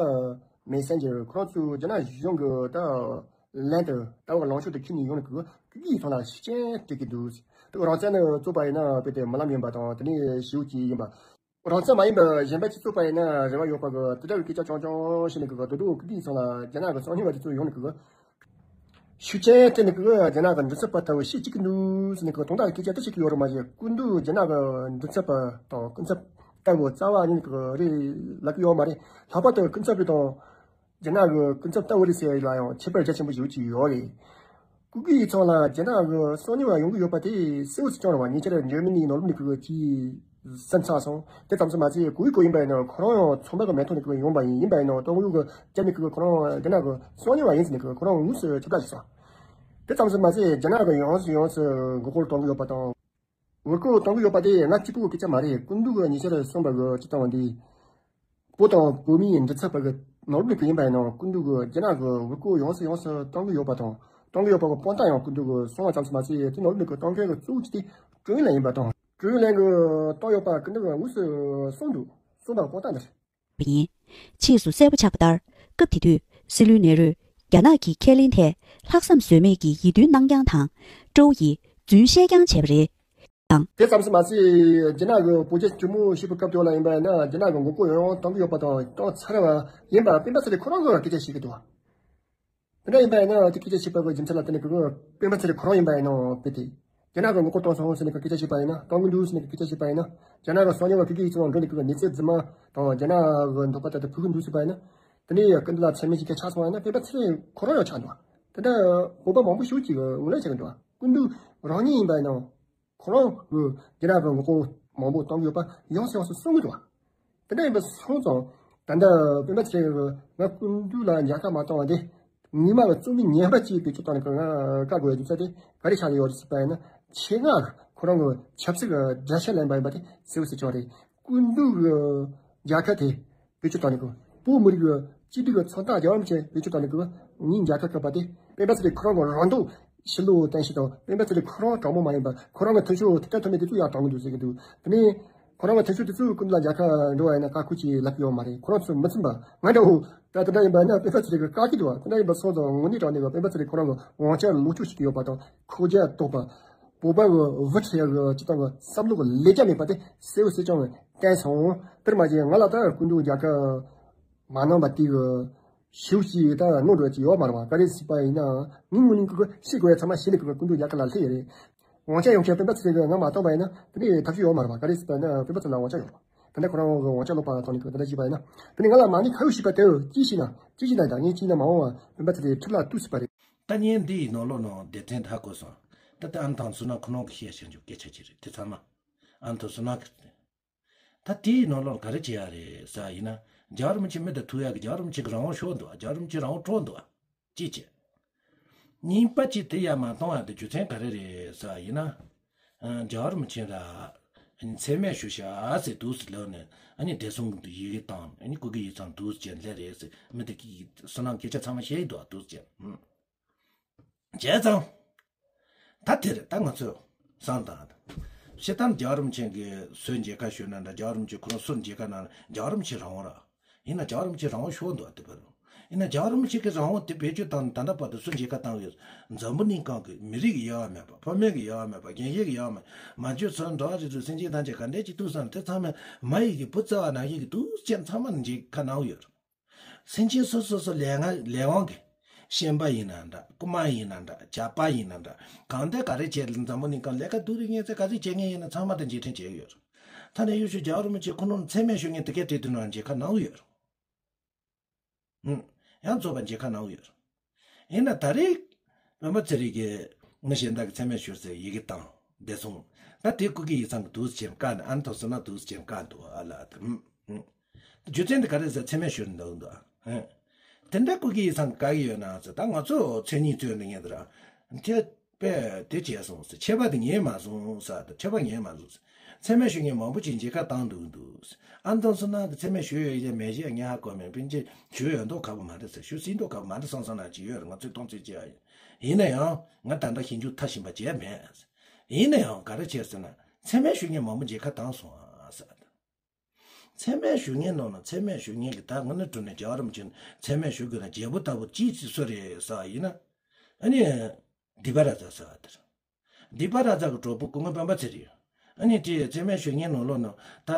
མེ་སེན་ཇར་ཁོ་རང་ཚོ་རྒྱ་ནག་གཞུང་གི་ད་ལན་དུ་ལྟ་བ་ལངས་ཕྱོགས་དེ་ཁྱེར་ནས་ཡོང་ནས་ཀྱི་སྐུ་སྒེར་ཚང་ལ་ཤུགས་རྐྱེན་སྤྲད་ཀྱི་འདུག་དེ་རང་བཙན་ནི་བཙོག་པ་ཡིན་ན་དཔེ་དེ་རྨི་ལམ་ཡིན་པ་དང་དེ་ནས་ཞེ་པོ་ཅིག་ཡིན་པ། རང་བཙན་མ་ཡིན་པ་གཞན་པ་སྤྱི་ཚོགས་པ་ཡིན་ན་རེ་བ་ཡོད་པ་གི་དེ་འདྲ་བའི་སྐད་ཆ་རྐྱང་རྐྱང་བཤད་ནས་གི་རྡོག་རྡོག་སྐུ་སྒེར་ཚང་ལ་རྒྱ་ནག་གི་སང་ཉིན་བ་དེ་ཚོ་ཡོང་ནས་གི་ཤུགས་རྐྱེན་སྤྲད་ནས་གི་རྒྱ་ནག་གི་མགྲིན་ཚབ་པ་ལྟ་བུ་བཤད་ཅིག་གི་འདུག་ཟེར་ནས་གི་དོན་དག་གི་སྐད་ཆ་དེ་བཤད་ཀྱི་ཡོད་རེད་མ་གཞི། སྐུ་མདུན་རྒྱ་ནག་གི་མགྲིན་ཚབ་པ་དང་སྐུ་ཚབ་ ལྟ་བུ་རྩ་བ་ཉིད་ཀྱི་རེད་ལབ་ཀྱི་ཡོད་མ་རེད། ལྷག་པར་དུ་སྐུ་ཚབ་རེད་དང་། རྒྱ་ནག་གི་སྐུ་ཚབ་ལྟ་བུ་རེད་ཟེར་ཡ་ལ་ཡང་ཁྱད་པར་རྒྱ་ཆེན་པོ་ཞིག་ཅིག་ཡོད་རེད། ཀུ་ཀི་ཡིག་ཚང་ལ་རྒྱ་ནག་གི་སོ་ཉུལ་བ་ཡོང་གི་ཡོད་པ་དེ་གསལ་བོ་ཞིག་བྱུང་རེད་བ། ཉེ་ཆར་འཇར་མ་ནིའི་ནང་ལོགས་ནས་ཀུ་ཀི་གིས་སེམས་ཚ་སོང་། དེ་ཙམ་ཞིག་མ་ཟད་ཀུ་ཀི་ཡིན་པ་ཡིན་ན་ཁོ་རང་ཡང་ཚོང་པ་གི་མིང་ཐོག་ནས་ཀུ་ཀི་ཡོང་པ་ཡིན། ཡིན་པ་ཡིན་ན་ཏོག་དབྱིབས་གི་རྐྱེན་ནས་ཀུ་ཀི་ཁོ་རང་རྒྱ་ནག་གི་སོ་ཉུལ་བ་ཡིན་ཟེར་ནས་ཀུ་ཀི་ཁོ་རང་དངོས་སུ་ཁྱབ་བསྒྲགས་ཞིག་སོང་། དེ་ཙམ་ཞིག་མ་ཟད་རྒྱ་ནག་གིས་ཡོངས་སུ་ཡོངས་སུ་མགོ་སྐོར་གཏོང་གི་ཡོད་པ་དང་། ངོ་རྒོལ་གཏོང་གི་ཡོད་པ་དེ་ང་གཅིག་པུ་གི་སྐད་ཆ་མ་རེད། སྐུ་མདུན་གྱིས་ཉེ་ཆར་གསུངས་པ་གི་སྤྱིར་བཏང་འདི། བོད་དང་བོད་མིའི་མགྲིན་ཚབ་པ་གི་ནོར་བུ་ཡིན་པ་ཡིན་ནའང་སྐུ་མདུན་གྱིས་རྒྱ་ནག་གི་ངོ་རྒོལ་ཡོངས་སུ་ཡོངས་སུ་གཏོང་གི་ཡོད་པ་དང་གཏོང་གི་ཡོད་པ་གི་དཔང་རྟགས་ཡང་སྐུ་མདུན་གྱིས་གསུངས་པ་ཙམ་ཞིག་མ་ཟད་དེ་ནོར་བུ་གི་གཏོང་མཁན་གྱི་གཙོ་བོ་གཅིག་དེ་ཀྲུའུ་ཨིན་ལན་ཡིན་པ་དང་། ཀྲུའུ་ཨིན་ལན་གྱིས་གཏོང་ཡོད་པ་སྐུ་མདུན་གྱིས་དངོས་སུ་གསུངས་འདུག་གསུངས་པ་གི་དཔང་རྟགས་འདི་རེད། པ་ཡིན། ཕྱིས་སུ་གསལ་པོ་ཆགས་པ་ལྟར། སྐབས་དེ་དུས་སྲིད་བློན་ནེ་རུས་རྒྱ་ནག་གི་ཁས་ལེན་ཐད་ལྷག་བསམ་ཟོལ་མེད་ཀྱིས་ཡིད་རྟོན་གནང་རྐྱང་དང་། ཀྲོའུ་ཡིས་རྫུན་བཤད་རྐྱང་བྱས་པ་རེད། དང་། དེ་ཙམ་ཞིག་མ་ཟད་རྒྱ་ནག་གི་བོད་རྒྱ་གྲོས་མོལ་བྱེད་པའི་སྐབས་དེ་ལ་ཡིན་པ་ཡིན་ན་རྒྱ་ནག་གི་ངོ་རྒོལ་ཡང་ཡང་གཏོང་གི་ཡོད་པ་དང་གཏོང་ཚར་བ་ཡིན་པ་སྤེན་པ་ཚེ་རིང་ཁོ་རང་གིས་སྐད་ཆ་བཤད་ཀྱི་འདུག་དེ་འདྲ་ཡིན་པ་ཡིན་ན་དེ་སྐད་ཆ་བཤད་པ་གི་རྒྱུ་མཚན་ལ་བརྟེན་ནས་ཀྱི་སྤེན་པ་ཚེ་རིང་ཁོ་རང་ཡིན་པ་ཡིན་ནོ་དཔེ་དེ། རྒྱ་ནག་གི་ངོ་རྒོལ་གཏོང་སོང་ཟེར་ནས་ཀྱི་སྐད་ཆ་བཤད་པ་ཡིན་ན་གཏོང་གི་འདུག་ཟེར་ནས་ཀྱི་སྐད་ཆ་བཤད་པ་ཡིན་ན་རྒྱ་ནག་གི་སོ་ཉུལ་བ་ཀུ་ཀི་ཡིག་ཚང་ལ་འགྲོ་ནས་ཀྱི་གནས་ཚུལ་རྫུན་མ་དང་རྒྱ་ནག་གི་འདོད་པ་ལྟར་དུ་ཕུལ་གི་འདུག་ཟེར་བ་ཡིན་ན། དེ་ནས་ཀྱི་འདི་ལ་ཚད་མེད་ཀྱི་སྐད་ཆ་ཆགས་སོང་བ་ཡིན་ན་སྤེན་པ་ཚེ་རིང་ཁོ་རང་ཡང་ཆགས་འདུག་དེ་འདྲ་བོད་པ་མང་པོ་ཞིག་གིས་ངོས་ལེན་བྱེད་ཀྱི་འདུག་སྐུ་མདུན་རང་ཉིད་ཡིན་པ་ཡིན་ནོ། ཁོ་རང་གིས་རྒྱ་ནག་གི་ངོ་རྒོལ་མང་པོ་གཏོང་གི་ཡོད་པ་ཡོངས་སུ་ཡོངས་སུ་གསུང་གི་འདུག་དེ་འདྲ་ཡིན་པ་སོང་ཙང་ད་ལྟ་སྤེན་པ་ཚེ་རིང་གིས་ང་སྐུ་མདུན་ལ་མཇལ་ཁ་མ་བཏང་བ་དེ་ངོ་མ་གི་རྩོམ་ཡིག་ངན་པ་ཅིག་བེད་སྤྱོད་བཏང་ནས་ང་བཀག་དགོས་ཡ་རྒྱུ་མཚན་དེ་ག་རེ་ཆགས་ཀྱི་ཡོད་རེད་ཟེར་བ་ཡིན་ན་ཆེད་མངགས་ཁོ་རང་གི་ཆབ་སྲིད་ཀྱི་དགྲ་ཤ་ལེན་པ་ཡིན་པ་དེ་གསལ་པོ་ཞིག་ཆགས་རེད། སྐུ་མདུན་གྱི་མཇལ་ཁ་དེ། བེད་སྤྱོད་བཏང་ནས་ཀྱི་བོད་མི་རིགས་ཀྱི་གཅིག་སྒྲིལ་གྱི་མཚོན་རྟགས་རྒྱལ་བ་རིན་པོ་ཆེ་བེད་སྤྱོད་བཏང་ནས་ཀྱི་ངའི་མཇལ་ཁ་བསྐྱལ་བ་དེ་སྤེན་པ་ཚེ་རིང་ཁོ་རང་གི་རང་སྡུག་ཕྱི་ལོགས་བསྟན་ཞིག་དང་སྤེན་པ་ཚེ་རིང་ཁོ་རང་དྲང་མོ་མ་ཡིན་པ་ཁོ་རང་གི་མཐུན་ཕྱོགས་ཐུབ་ཐུབ་མེད་དེ་ཚོ་ཡང་དྲང་གི་འདུག་ཟེར་གྱི་འདུག་དེ་ནས་ཁོ་རང་གི་མཐུན་ཕྱོགས་དེ་ཚོ་སྐུ་མདུན་ལ་མཇལ་ཁ་འགྲོ་བ་ཡིན་ན་བཀག་ཁུལ་གྱིས་ལབ་ཀྱི་ཡོད་མ་རེད། ཁོ་རང་ཚོ་མི་ཚིམ་པ་ང་འདྲ་བོ་ད་དེ་འདྲ་ཡིན་པ་ན་སྤེན་པ་ཚེ་རིང་གི་བཀག་གི་འདུག་བ། དེ་འདྲ་ཡིན་པ་སོང་ཙང་དངོས་གནས་དྲང་གནས་ཀྱི་སྤེན་པ་ཚེ་རིང་ཁོ་རང་གི་དབང་ཆ་ལོག་སྤྱོད་བྱེད་ཀྱི་ཡོད་པ་དང་ཁོག་རྒྱ་དོག་པ། བོད་པ་གི་བུ་ཁྲིད་ཡག་གི་སྤྱི་བཏང་གི་བསམ་བློ་གི་ལས་རྒྱ་མེད་པ་དེ་གསལ་བོ་གསལ་རྐྱང་བསྟན་སོང་། དེར་མ་ཟད་ང་ལ་ད་སྐུ་མདུན་མཇལ་ཁ་མ་གནང་བ་དེ་གི་ཞེ་པོ་ཅིག་ད་གནོད་འགྲོ་ཅིག་ཡོད་མ་རེད་བ། ག་རེ་ཟེར་བ་ཡིན་ན་ངའི་ངོས་ནས་ཀྱི་ཤེས་དགོས་ཡ་ཚང་མ་ཤེས་ནས་ཀྱི་སྐུ་མདུན་མཇལ་ཁ་ལ་སླེབས་ཡོད་རེད། དབང་ཆ་ཡོང་མཁན་སྤེན་པ་ཚེ་རིང་གིས་ང་མ་བཏང་བ་ཡིན་ན་དེ་ནས་ཐབས་ཤེས་ཡོད་མ་རེད་བ། ག་རེ་ཟེར་བ་ན་སྤེན་པ་ཚེ་རིང་ལ་དབང་ཆ་ཡོད་རེད། དེ་འདྲ་ཁོ་རང་གི་དབང་ཆ་ལོག་པ་ལ་བཏང་ནས་ཀྱི་དེ་འདྲ་བྱས་པ་ཡིན་ན་དེ་ནས་ང་ལ་མ་ཎི་ཁ་ཡོད་ཞེས་པ་དེ་ཅི་ཞིག་ན་ཅི་ཞིག་ན་ད་ངས་ཅི་ན་མ་འོངས་བ་སྤེན་པ་ཚེ་རིང་ཁྲིམས་ལ་གཏུགས་སྲིད་པ་རེད། ད་ངས་འདི་ཡི་ནང་ལོགས་ནང་སྡེ་ཚན་ད་གོ་སོང་། ད་ལྟ་ཨ་ནི་ཐང་སུ་ན་ཁོ་རང་གི་བཤད་བཞིན་འཇུག་སྐད་ཆ་ཅིག་རེད་དེ་ཚང་མ། ཨ་ནི་ཐང་སུ་ན་གི། ད་དེའི་ནང་ལོགས་ག་རེ་བྱེད་ཡ་རེད་ཟེར་ཡིན་ན། རྒྱལ་བ་རིན་པོ་ཆེ་མི་དང་ཐུག་ཡ་གི་རྒྱལ་བ་རིན་པོ་ཆེ་གི་རང་དབང་ཤོར་འདུག་རྒྱལ་བ་རིན་པོ་ཆེ་རང་དབང་འཕྲོག་འདུག་གཅིག་བྱས། གཉིས་པ་གཅིག་དེ་ཡ་མ་གཏོང་ཡ་དེ་རྒྱུ་མཚན་ག་རེ་རེད་ཟེར་ཡིན་ན། ཨ། རྒྱལ་བ་རིན་པོ་ཆེ་ར། མཚན་སྨད་ཞུ་བྱ་ཟེར་འདུག་ཟེར་ལབ་ནས་ཨ་ནི་བདེ་སྲུང་གི་ཡི་གེ་བཏང་ཨ་ནི་སྐུ་སྒེར་ཡིག་ཚང་འདུག་ཟེར་ལས་རེད་ཟེར་མི་དེ་གིས་སུ་ནང་སྐད་ཆ་ཚང་མ་བཤད་ཡི་འདུག་འདུག་ཟེར། བྱས་ཙང་། ད་དེ་རེད་ད་ང་ཚོས་བསམ་བཏང་། སྤྱིར་བཏང་རྒྱལ་བ་རིན་པོ་ཆེ་གིས་སུ་མཇལ་ཁ་ཞུས་ན་འདྲ་རྒྱལ་བ་རིན་པོ་ཆེ་ཁོ་རང་སུར་མཇལ་ཁ་གནང་ན་རྒྱལ་བ་རིན་པོ་ཆེ་རང་དབང་ར། ཡིན་ན་རྒྱལ་བ་རིན་པོ་ཆེ་རང་དབང་ཤོར་འདུག་ཨ་དེ་བར། ཡིན་ན་རྒྱལ་བ་རིན་པོ་ཆེ་གི་རང་དབང་དེ་བེད་སྤྱོད་བཏང་ནས་ད་ལྟ་བར་དུ་སུ་མཇལ་ཁ་བཏང་ཡོད། འཛམ་བུ་གླིང་སྒང་གི་མི་རིགས་ཀྱི་དབྱེ་བ་མེད་པ་ཕ་མེས་ཀྱི་དབྱེ་བ་མེད་པ་རྒན་གཞོན་གྱི་དབྱེ་བ་མེད་པ་མ་འཇོན་ཚོན་འགྲོ་བ་རིགས་དྲུག་སེམས་ཅན་ཐམས་ཅད་ག་འདྲས་ཅིག་ཐུག་སོང་དེ་ཚང་མས་མ་ཡི་གི་བུ་བརྩེ་བ་ནང་བཞིན་གྱི་འདུག་ཅན་ཚང་མ་ལ་མཇལ་ཁ་གནང་ཡོད། སེམས་ཅན་སོ་སོ་སོ་ལས་ང་ལས་དབང་གི། ཤན་པ་ཡིན་ན་འདྲ་རྐུན་མ་ཡིན་ན་འདྲ་ཇག་པ་ཡིན་ན་འདྲ་གང་འདྲ་ག་རེ་བྱས་འཛམ་བུ་གླིང་སྒང་ལས་ཀ་སྡུག་རུ་ངན་ཚད་ག་རེ་བྱེད་མཁན་ཡིན་ན་ཚང་མ་དང་མཇལ་འཕྲད་བྱས་ཡོད། ད་ནས་ཡོད་ཤོས་རྒྱལ་བ་རིན་པོ་ཆེ་ཁོ་ནོར་མཚན་སྨད་ཞུ་མཁན་དེ་གའི་གྲས་དེ་ནང་མཇལ་ཁ་གནང་ཡོད། ཧུམ། ཡང་རྫོགས་པ་མཇལ་ཁ་གནང་ཡོད། ཡིན་ན་ད་རེས་སྤེན་པ་ཚེ་རིང་གིས་མི་གཞན་དག་གི་མཚན་སྨད་ཞུ་ཟེར་ཡི་གེ་བཏང་བདེ་སྲུང་། ད་དེ་སྐུ་སྒེར་ཡིག་ཚང་གི་འདུག་སེ་བྱས་བཀག་ནས་ཨ་ནི་ཐོག་སོང་ན་འདུག་སེ་བྱས་བཀག་འདུག་ཨ་ལ་དེ། རྒྱུ་མཚན་དེ་ག་རེ་ཟེར་མཚན་སྨད་ཞུ་འདུག་འདུག་ཨ། དེ་འདྲ་སྐུ་སྒེར་ཡིག་ཚང་གི་བཀག་གི་ཡོད་ན་ཟེར་ད་ང་ཚོ་མཚན་ཉིད་རྩོད་འདི་ངས་དེ་ར། དེ་པས་དེ་བྱས་སོང་ཟེར་ཆད་པ་དེ་ངས་མ་སོང་ཟེར་ད་ཆད་པ་ངས་མ་སོང་ཟེར། མཚན་སྨད་ཞུ་མཁན་མང་པོ་ཅིག་མཇལ་ཁ་བཏང་འདུག་འདུག་ཨ་མདང་སོང་ན་མཚན་སྨད་ཞུ་ཡོད་ཡ་མེད་ཡ་ངས་ཧ་གོ་མེད་པིན་ཅི་ཞུ་ཡོད་མདོག་ཁ་པོ་མ་རེད་ཟེར་ཞུ་སྲིད་མདོག་ཁ་པོ་མ་རེད་བསམ་བསམ་ན་ཅི་ཡོད་རེད་ང་ཚོས་གཏོང་ཚོད་ཅི་ཡ་ཡིན། ཡིན་ན་ཡང་ང་ད་ལྟ་ཞིབ་འཇུག་མཐའ་ཕྱིན་པ་བྱས་མེད། ཡིན་ན་ཡང་ག་རེ་བྱས་ཟེར་ན་མཚན་སྨད་ཞུ་མཁན་མང་པོ་མཇལ་ཁ་བཏང་སོང་ཨ་ཟེར། མཚན་སྨད་ཞུ་མཁན་ནང་ན་མཚན་སྨད་ཞུ་མཁན་གྱི་ད་ང་ནི་གྲོ་ནས་རྒྱལ་བ་རིན་པོ་ཆེ་མཚན་སྨད་ཞུ་དགོས་ན་རྒྱལ་པོ་ལྟ་བུ་ཅིའི་ཚེ་སུ་རེད་ཟེར་བ་ཡིན་ན། ཨ་ནི། སྡིག་པ་ར་ཛ་ཟེར་བ་དེ་རེད། སྡིག་པ་ར་ཛ་གི་གྲོགས་པོ་སྐུ་ངོ་སྤེན་པ་ཚེ་རིང་། ཨ་ནི་དེ་མཚན་སྨད་ཞུ་མཁན་ནང་ལོགས་ན་ད།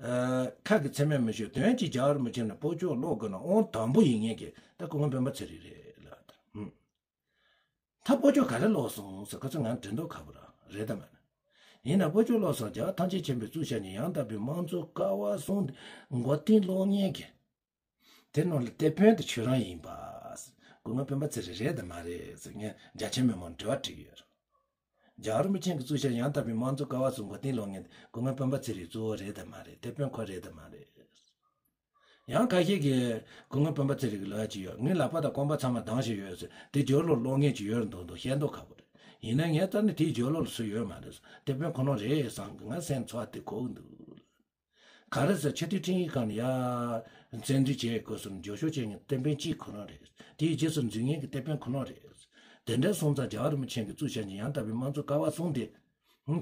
ཨ། ཁ་གི་མཚན་སྨད་མི་ཞུ་དོན་གྱི་རྒྱལ་བ་རིན་པོ་ཆེ་ན་སྤོ་ཆོག་ཀློག་དགོས་ན་དབང་དང་པོ་ཡིན་མཁན་གྱི་ད་སྐུ་ངོ་སྤེན་པ་ཚེ་རིང་རེད་ལ་ད། ཧུམ། ད་སྤོ་ཆོག་ག་རེ་ཀློག་སོང་ཟེར་ཁ་ཚོ་ང་དྲན་མདོག་ཁ་པོ་ར་རེད་ད་མ་ན། ཡིན་ན་བུ་ཆུང་བློ་བཟང་རྒྱལ་བ་ཐམས་ཅད་མཁྱེན་པའི་གཙུག་ཞབས་ཀྱི་ཡང་དག་པའི་དམངས་གཙོ་ཀ་བ་གསུམ་དེ་མགོ་རྟིང་སློག་མཁན་གྱི། དེ་ནང་ལ་དེད་དཔོན་དེ་ཁྱོད་རང་ཡིན་པ། སྐུ་ངོ་སྤེན་པ་ཚེ་རིང་རེད་དམ་མ་རེད་ཟེར་ངས་རྒྱ་ཆེ་མི་མང་དྲི་བ་དྲིས་ཡོད། རྒྱལ་བ་རིན་པོ་ཆེ་གི་གཙུག་ཞབས་ཡང་དག་པའི་དམངས་གཙོ་ཀ་བ་གསུམ་མགོ་རྟིང་སློག་མཁན་དེ་སྐུ་ངོ་སྤེན་པ་ཚེ་རིང་གཙོ་བོ་རེད་དམ་མ་རེད། དེད་དཔོན་ཁོ་རེད་དམ་མ་རེད། ཡང་ཁ་ཤས་ཀྱིས་སྐུ་ངོ་སྤེན་པ་ཚེ་རིང་གི་ལབ་ཡ་ཅིག་ཡོད། ངའི་ལག་པ་དང་རྐང་པ་ཚང་མ་སྡང་ཞིག་ཡོད་ཟེར། དེ་སྦྱོར་ཀློག་ཀློག་མཁན་ཅིག་ཡོད་རེད་འདུག་འདུག་ཤེས་མདོག་ཁ་པོ་རེད། ཡིན་ན་ངས་ལྟ་ན་དེའི་སྦྱོར་ཀློག་ལ་སུ་ཡོད་མ་རེད། དེད་དཔོན་ཁོ་ན་རེད་བསམ་གི་ང་སེམས་ཚོར་བ་དེ་གོ་གི་འདུག་ག་རེ་ཟེར། ཆེས་མཐོའི་ཁྲིམས་ཡིག་ཁང་ནས་ཡར་བཙན་འཛུལ་བྱེད་དགོས་སོང་། འགྱོད་བཤགས་བྱེད་མཁན་དེད་དཔོན་གཅིག་ཁོ་ན་རེད། དེའི་རྗེས་སུ་འཛུལ་མཁན་གྱི་དེད་དཔོན་ཁོ་ན་རེད། དེ་འདྲ་སོང་ཙང་རྒྱལ་བ་རིན་པོ་ཆེ་གི་གཙུག་ཞབས་ཀྱི་ཡང་དག་པའི་དམངས་གཙོ་ཀ་བ་གསུམ་དེ་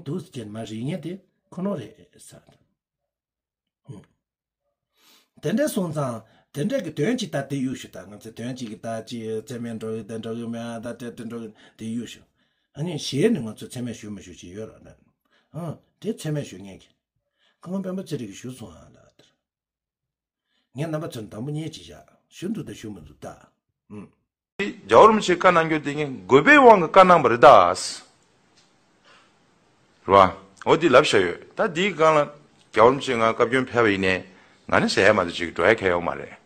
འདུག་ཟེར་མ་རིག་མཁན་དེ་ཁོ་ན་རེད་ཟེར། དེ་འདྲ་སོང་ཙང་དེ་འདྲ་གི་དོན་གཅིག་ད་དེ་གཡུག་ཞུ། ད་ང་ཚོས་དོན་གཅིག་གི་ད་ཅི་མཚན་སྨད་འགྲོ་གི་དེ་འགྲོ་གི་མེད་ཨ། ད་དེ་དེ་འགྲོ་གི་དེ་གཡུག་ཞུ། ཨ་ནི་གཞི་ནས་ང་ཚོས་མཚན་སྨད་ཞུ་མི་ཞུ་ཅི་ཡོད་ར་ན། ཨང་དེ་མཚན་སྨད་ཞུ་མཁན་གྱི། ཁོང་སྤེན་པ་ཚེ་རིང་གིས་ཞུ་སོང་ཨ་ལ་དེར། ངས་རྣམ་པ་ཚོར་དང་པོ་ཉེས་ཅི་བཞག་ཞུ་འདུག་ད་ཞུ་མི་འདུག་ད། ཨང་། རྒྱལ་བ་རིན་པོ་ཆེས་བཀའ་གནང་རྒྱུ་དེ་ངས་དགོས་པའི་དབང་གིས་བཀའ་གནང་བ་རེད་ད། རེད་བ། འོ་འདི་ལབ་བཞག་ཡོད། ད་འདིའི་སྒང་ལ་རྒྱལ་བ་རིན་པོ་ཆེ་ང་བཀའ་བཀྱོན་ཕེབས་པ་ཡིན་ནའི་ང་ནི་ཟེར་ཡ་མ་གཏོགས་ཅིག་འགྲོ་ཡ་གང་ཡོད་མ་རེད། རེད་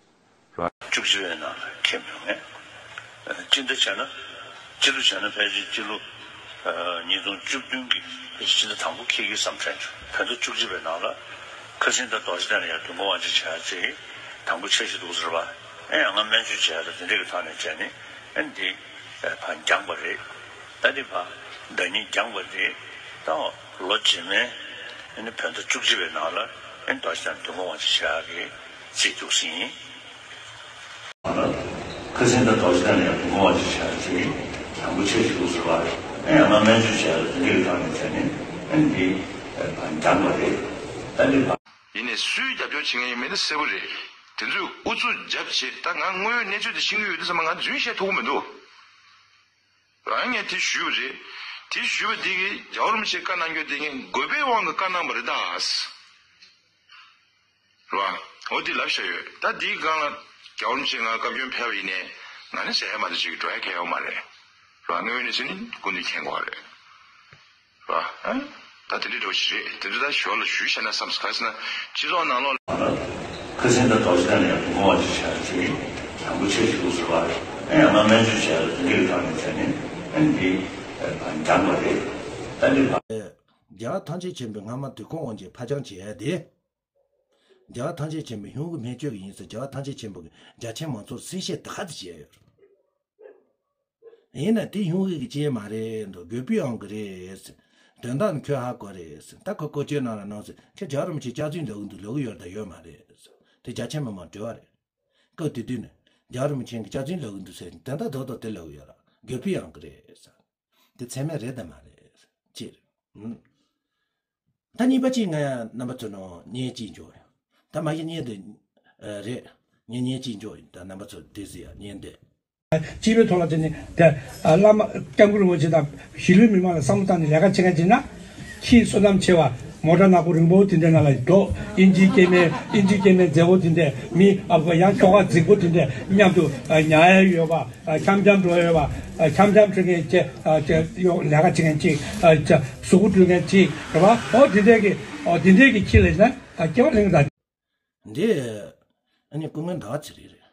བ། བཅུ་གཅིག་པའི་ནང་ལ་འཁེལ་མི་ཡོང་ངས། སྤྱི་ཟླ་བྱས་ན། སྤྱི་ལོ་བྱས་ན་ཕལ་ཆེར་སྤྱི་ལོ་ཉིས་སྟོང་བཅུ་བདུན་གྱི་ཕལ་ཆེར་སྤྱི་ཟླ་དང་པོ་འཁེལ་གྱི་བསམ་དྲན་བྱུང་། ཕན་ཚུན་བཅུ་གཅིག་པའི་ནང་ལ་ཁ་སང་ད་རྡོ་རྗེ་གདན་ལ་ཡར་དུས་འཁོར་དབང་ཆེན་བྱས་ཚེ་དང་པོ་འཆར་གཞི་འདུག་ཟེར་བ། ཨེ་ཡང་ང་སྨན་བཅོས་བྱས་ད་དེ་འདྲ་གི་ཐོག་ནས་བྱས་ནས་ཨེ་འདི་ཕར་འགྱངས་པ་རེད། ད་འདི་ཕར་ཟླ་ཉིན་འགྱངས་པ་རེད། ད་ལོ་རྗེས་མའི་ཨེ་ནི་བོད་ཟླ་བཅུ་གཅིག་པའི་ནང་ལ་ཨེ་རྡོ་རྗེ་གདན་དུས་འཁོར་དབང་ཆེན་བྱ་གི་རྩིས་འདུག་ཟིན། ཁ་སང་ད་རྡོ་རྗེ་གདན་ལ་ཡང་དུས་འཁོར་དབང་ཆེན་བྱ་གི་དང་པོ་འཆར་གཞི་འདུག་ཟེར་བ་རེད། ཨེ་ཡང་ང་སྨན་བཅོས་བྱས་ད་དེ་འདྲ་གི་ཐོག་ནས་བྱས་ནས་ཨེ་འདི་ཕར་འགྱངས་པ་རེད། ད་འདི་ཕར། ཡིན་ནའི་སུས་རྒྱབ་སྐྱོར་བྱེད་མཁན་ཡིན་མིན་ནི་གསལ་པོ་རེད། དེ་ཚོས་ཨུ་ཚུགས་རྒྱབ་བྱས་ད་ང་དངོས་ཡོད་གནས་ཚུལ་དེ་ཤེས་ཀྱི་ཡོད་དུས་ཙམ་པ་ང་རྫུན་བཤད་ཐུབ་ཀྱི་མི་འདུག་རང་ངས་དེ་ཞུས་པ་རེད། དེ་ཞུས་པ་དེ་གིས་རྒྱལ་བ་རིན་པོ་ཆེས་བཀའ་གནང་རྒྱུ་དེ་ངས་དགོས་པའི་དབང་གིས་བཀའ་གནང་བ་རེད་ད། རེད་བ། འོ་དེ་ལབ་བཞག་ཡོད། ད་དེའི་སྒང་ལ་རྒྱལ་བ་རིན་པོ་ཆེས་ང་བཀའ་བཀྱོན་ཕེབས་པ་ཡིན་ནའི་ང་ནི་ཟེར་ཡ་མ་གཏོགས་ཅིག་འགྲོ་ཡ་གང་ཡོད་མ་རེད། རེད་བ། དངོས་ཡོད་གནས་ཚུལ་ནི་སྐུ་མདུན་མཁྱེན་དགོས་པ་རེད། རེད་བ། ཨ། ད་དེ་འདྲའི་འགྲོ་ཞིག་རེད། དེ་ཚོ་ད་ཞོར་ལ་ཞུས་བཤད་ན་བསམ་སོང་། ག་རེ་ཟེར་ན་སྤྱི་ཚོགས་ནང་ལོགས་ལ། ཁ་སང་ད་རྡོ་རྗེ་གདན་ལ་ཡང་དུས་འཁོར་དབང་ཆེན་བྱ་ཞུས། དང་པོ་འཆར་གཞི་འདུག་ཟེར་བ་རེད། ཨེ་ཡང་ང་སྨན་བཅོས་བྱས་ད་དེ་འདྲའི་ཐོག་ནས་བྱས་ནས་ཨེ་འདི་ཕར་འགྱངས་པ་རེད། ད་འདི་ཕར། རྒྱལ་བ་ཐམས་ཅད་མཁྱེན་པའི་སྔ་མ་དུས་འཁོར་དབང་ཆེན་ཕར་འགྱངས་བྱས་ཡ་དེ། རྒྱལ་བ་ཐམས་ཅད་མཁྱེན་པའི་གཞུང་གི་སྨན་བཅོས་ཀྱི་ཡིན་ཟེར། རྒྱལ་བ་ཐམས་ཅད་མཁྱེན་པ་གིས་རྒྱ་ཆེ་མང་ཚོགས་གསལ་བཤད་ད་ག་ཚོད་བྱས་ཡོད་རེད། ཡིན་ན་དེ་གཞུང་གི་ཅི་མ་རེད་འདུག་དགོས་པའི་དབང་གིས་རེད་ཟེར། དོན་དག་ནི་ཁོས་ཧ་གོ་རེད་ཟེར། ད་ཁོ་བཀོལ་སྤྱོད་གནང་ལ་གནང་ཟེར། ཁྱེད་རྒྱལ་བ་རིན་པོ་ཆེས་སྐྱག་རྫུན་ལབ་ཀྱི་འདུག་ལབ་ཀྱི་ཡོད་རེད་ད་ཡོད་མ་རེད་ཟེར། དེ་རྒྱ་ཆེ་མི་མང་དྲི་བ་རེད། སྐབས་དེ་དུས་ནས་རྒྱལ་བ་རིན་པོ་ཆེ་གིས་སྐྱག་རྫུན་ལབ་ཀྱི་འདུག་ཟེར། དོན་དག་རྡོག་རྡོག་དེ་ལབ་ཀྱི་ཡོད་ར། དགོས་པའི་དབང་གིས་རེད་ཟེར། དེ་མཚན་སྨད་རེད་དམ་མ་རེད་ཟེར། ཅེས་རེད། ད་གཉིས་པ་གཅིག་ང་རྣམ་པ་ཚོ་ནང་བརྙན་གཅིག་འཇོག་ཡོད། ད་མ་གཞི་བརྙན་དེ་རེད། ངས་བརྙན་གཅིག་འཇོག་ཡོད། ད་རྣམ་པ་ཚོ་དེ་གཟིགས་ཡ་བརྙན་དེ། སྤྱི་པའི་ཐོག་ལ་བྱས་ནས་དེ་བླ་མ་སྐྱབས་མགོན་རིན་པོ་ཆེ་དང་གཞིས་ལུས་མི་མང་ལ་བསམ་བློ་བཏང་ནས་ལས་ཀ་བྱེད་མཁན་བྱས་ན། ཁྱི་བསོད་ནམས་ཆེ་བ་མོ་ཊ་ནག་པོ་རིང་པོ་དེ་འདྲའི་ནང་ལ་འགྲོ། ཨིན་ཇིའི་སྐྱེ་དམན་ཨིན་ཇིའི་སྐྱེ་དམན་མཛེས་པོ་དེ་འདྲས་མི་ཨ་ཁུ་ཡང་ཁྱོ་ག་རྫིག་པོ་དེ་འདྲས་མཉམ་དུ་ཉལ་ཡ་ཡོད་པ། འཆམ་འཆམ་འགྲོ་ཡོད་པ། འཆམ་འཆམ་འགྲོ་མཁན་ཅིག་ཡོ་ལས་ཀ་བྱེད་མཁན་ཅིག་གཟུགས་པོ་འགྲུལ་མཁན་ཅིག་རེད་པ། ཨོ་དེ་འདྲས་ཀྱི་ཨོ་དེ་འདྲས་ཀྱི་ཁྱི་ལ་ཡིན་ན་སྐྱེ་བ་ལེན་གྱི་ད། འདི། ཨ་ནི་སྐུ་ངོ་ཟླ་བ་ཚེ་རིང་རེད།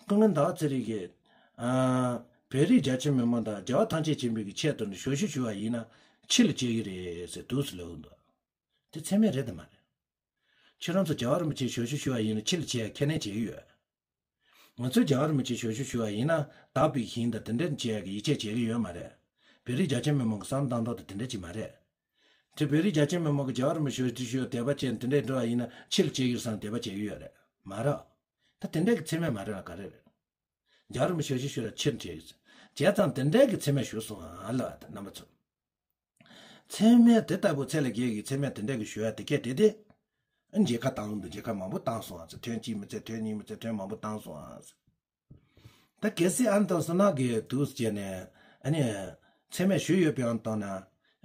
སྐུ་ངོ་ཟླ་བ་ཚེ་རིང་གིས། ཨ། བོད་རིགས་རྒྱ་ཆེ་མི་མང་དང་རྒྱལ་བ་ཐམས་ཅད་མཁྱེན་པའི་གི་ཆེད་དུ་ནི་ཞབས་ཞུ་ཞུ་བ་ཡིན་ན་ཕྱི་ལ་བྱེད་ཀྱི་རེད་ཟེར་འདུག་སེ་ལབ་ཀྱི་འདུག་དེ་མཚན་སྨད་རེད་དམ་མ་རེད། ཁྱེད་རང་ཚོ་རྒྱལ་བ་རིན་པོ་ཆེ་ཞབས་ཞུ་ཞུ་བ་ཡིན་ན་ཕྱི་ལ་བྱེད་ཡ་ཁས་ལེན་བྱེད་ཀྱི་ཡོད། ང་ཚོས་རྒྱལ་བ་རིན་པོ་ཆེ་ཞབས་ཞུ་ཞུ་བ་ཡིན་ན་དག་པའི་ཞིང་དང་དེ་འདྲ་བྱེད་ཡ་གི་ཡིད་ཆེས་བྱེད་ཀྱི་ཡོད་མ་རེད། བོད་རིགས་རྒྱ་ཆེ་མི་མང་གི་བསམ་བློ་བཏང་སྟངས་དེ་དེ་འདྲ་ཅིག་མ་རེད། དེ་བོད་རིགས་རྒྱ་ཆེ་མི་མང་གིས་རྒྱལ་བ་རིན་པོ་ཆེ་ཞབས་ཞུ་དད་པ་བྱས་དེ་འདྲའི་འགྲོ་བ་ཡིན་ན་ཕྱི་ལ་བྱེད་ཀྱི་ཡོད་བསམ་དད་པ་བྱེད་ཀྱི་ཡོད་རེད་མ་རེད། ད་དེ་འདྲ་གི་མཚན་སྨད་མ་རེད་ལ་ག་རེ་རེད། རྒྱལ་བ་རིན་པོ་ཆེ་ཞབས་ཞུ་ཞུ་ལ་ཕྱིར་བྱེད་ཀྱི་བྱས་ཙང་དེ་འདྲ་གི་མཚན་སྨད་ཞུ་སོང་ཨ་ལ་ད་རྣམ་པ་ཚོ། མཚན་སྨད་དེ་ལྟ་བུ་ཚད་ལས་བརྒལ་གྱི་མཚན་སྨད་དེ་འདྲ་གི་ཞུ་ཡ་དེ་སྐད་དེ་དེ། མཇལ་ཁ་བཏང་འདུག་མཇལ་ཁ་མང་པོ་བཏང་སོང་ཨ་ཚེ་ཐོན་གཅིག་མི་ཚེ་ཐོན་གཉིས་མི་ཚེ་ཐོན་མང་པོ་བཏང་སོང་ཨ། ད་གལ་སྲིད་ཨ་ནི་དང་བསོད་ནམས་ཀྱིས་འདུག་སེ་བྱས་ནས་ཨ་ནི་མཚན་སྨད་ཞུས་ཡོད་པའི་ཨ་ནི་བཏང་ན་ཨ་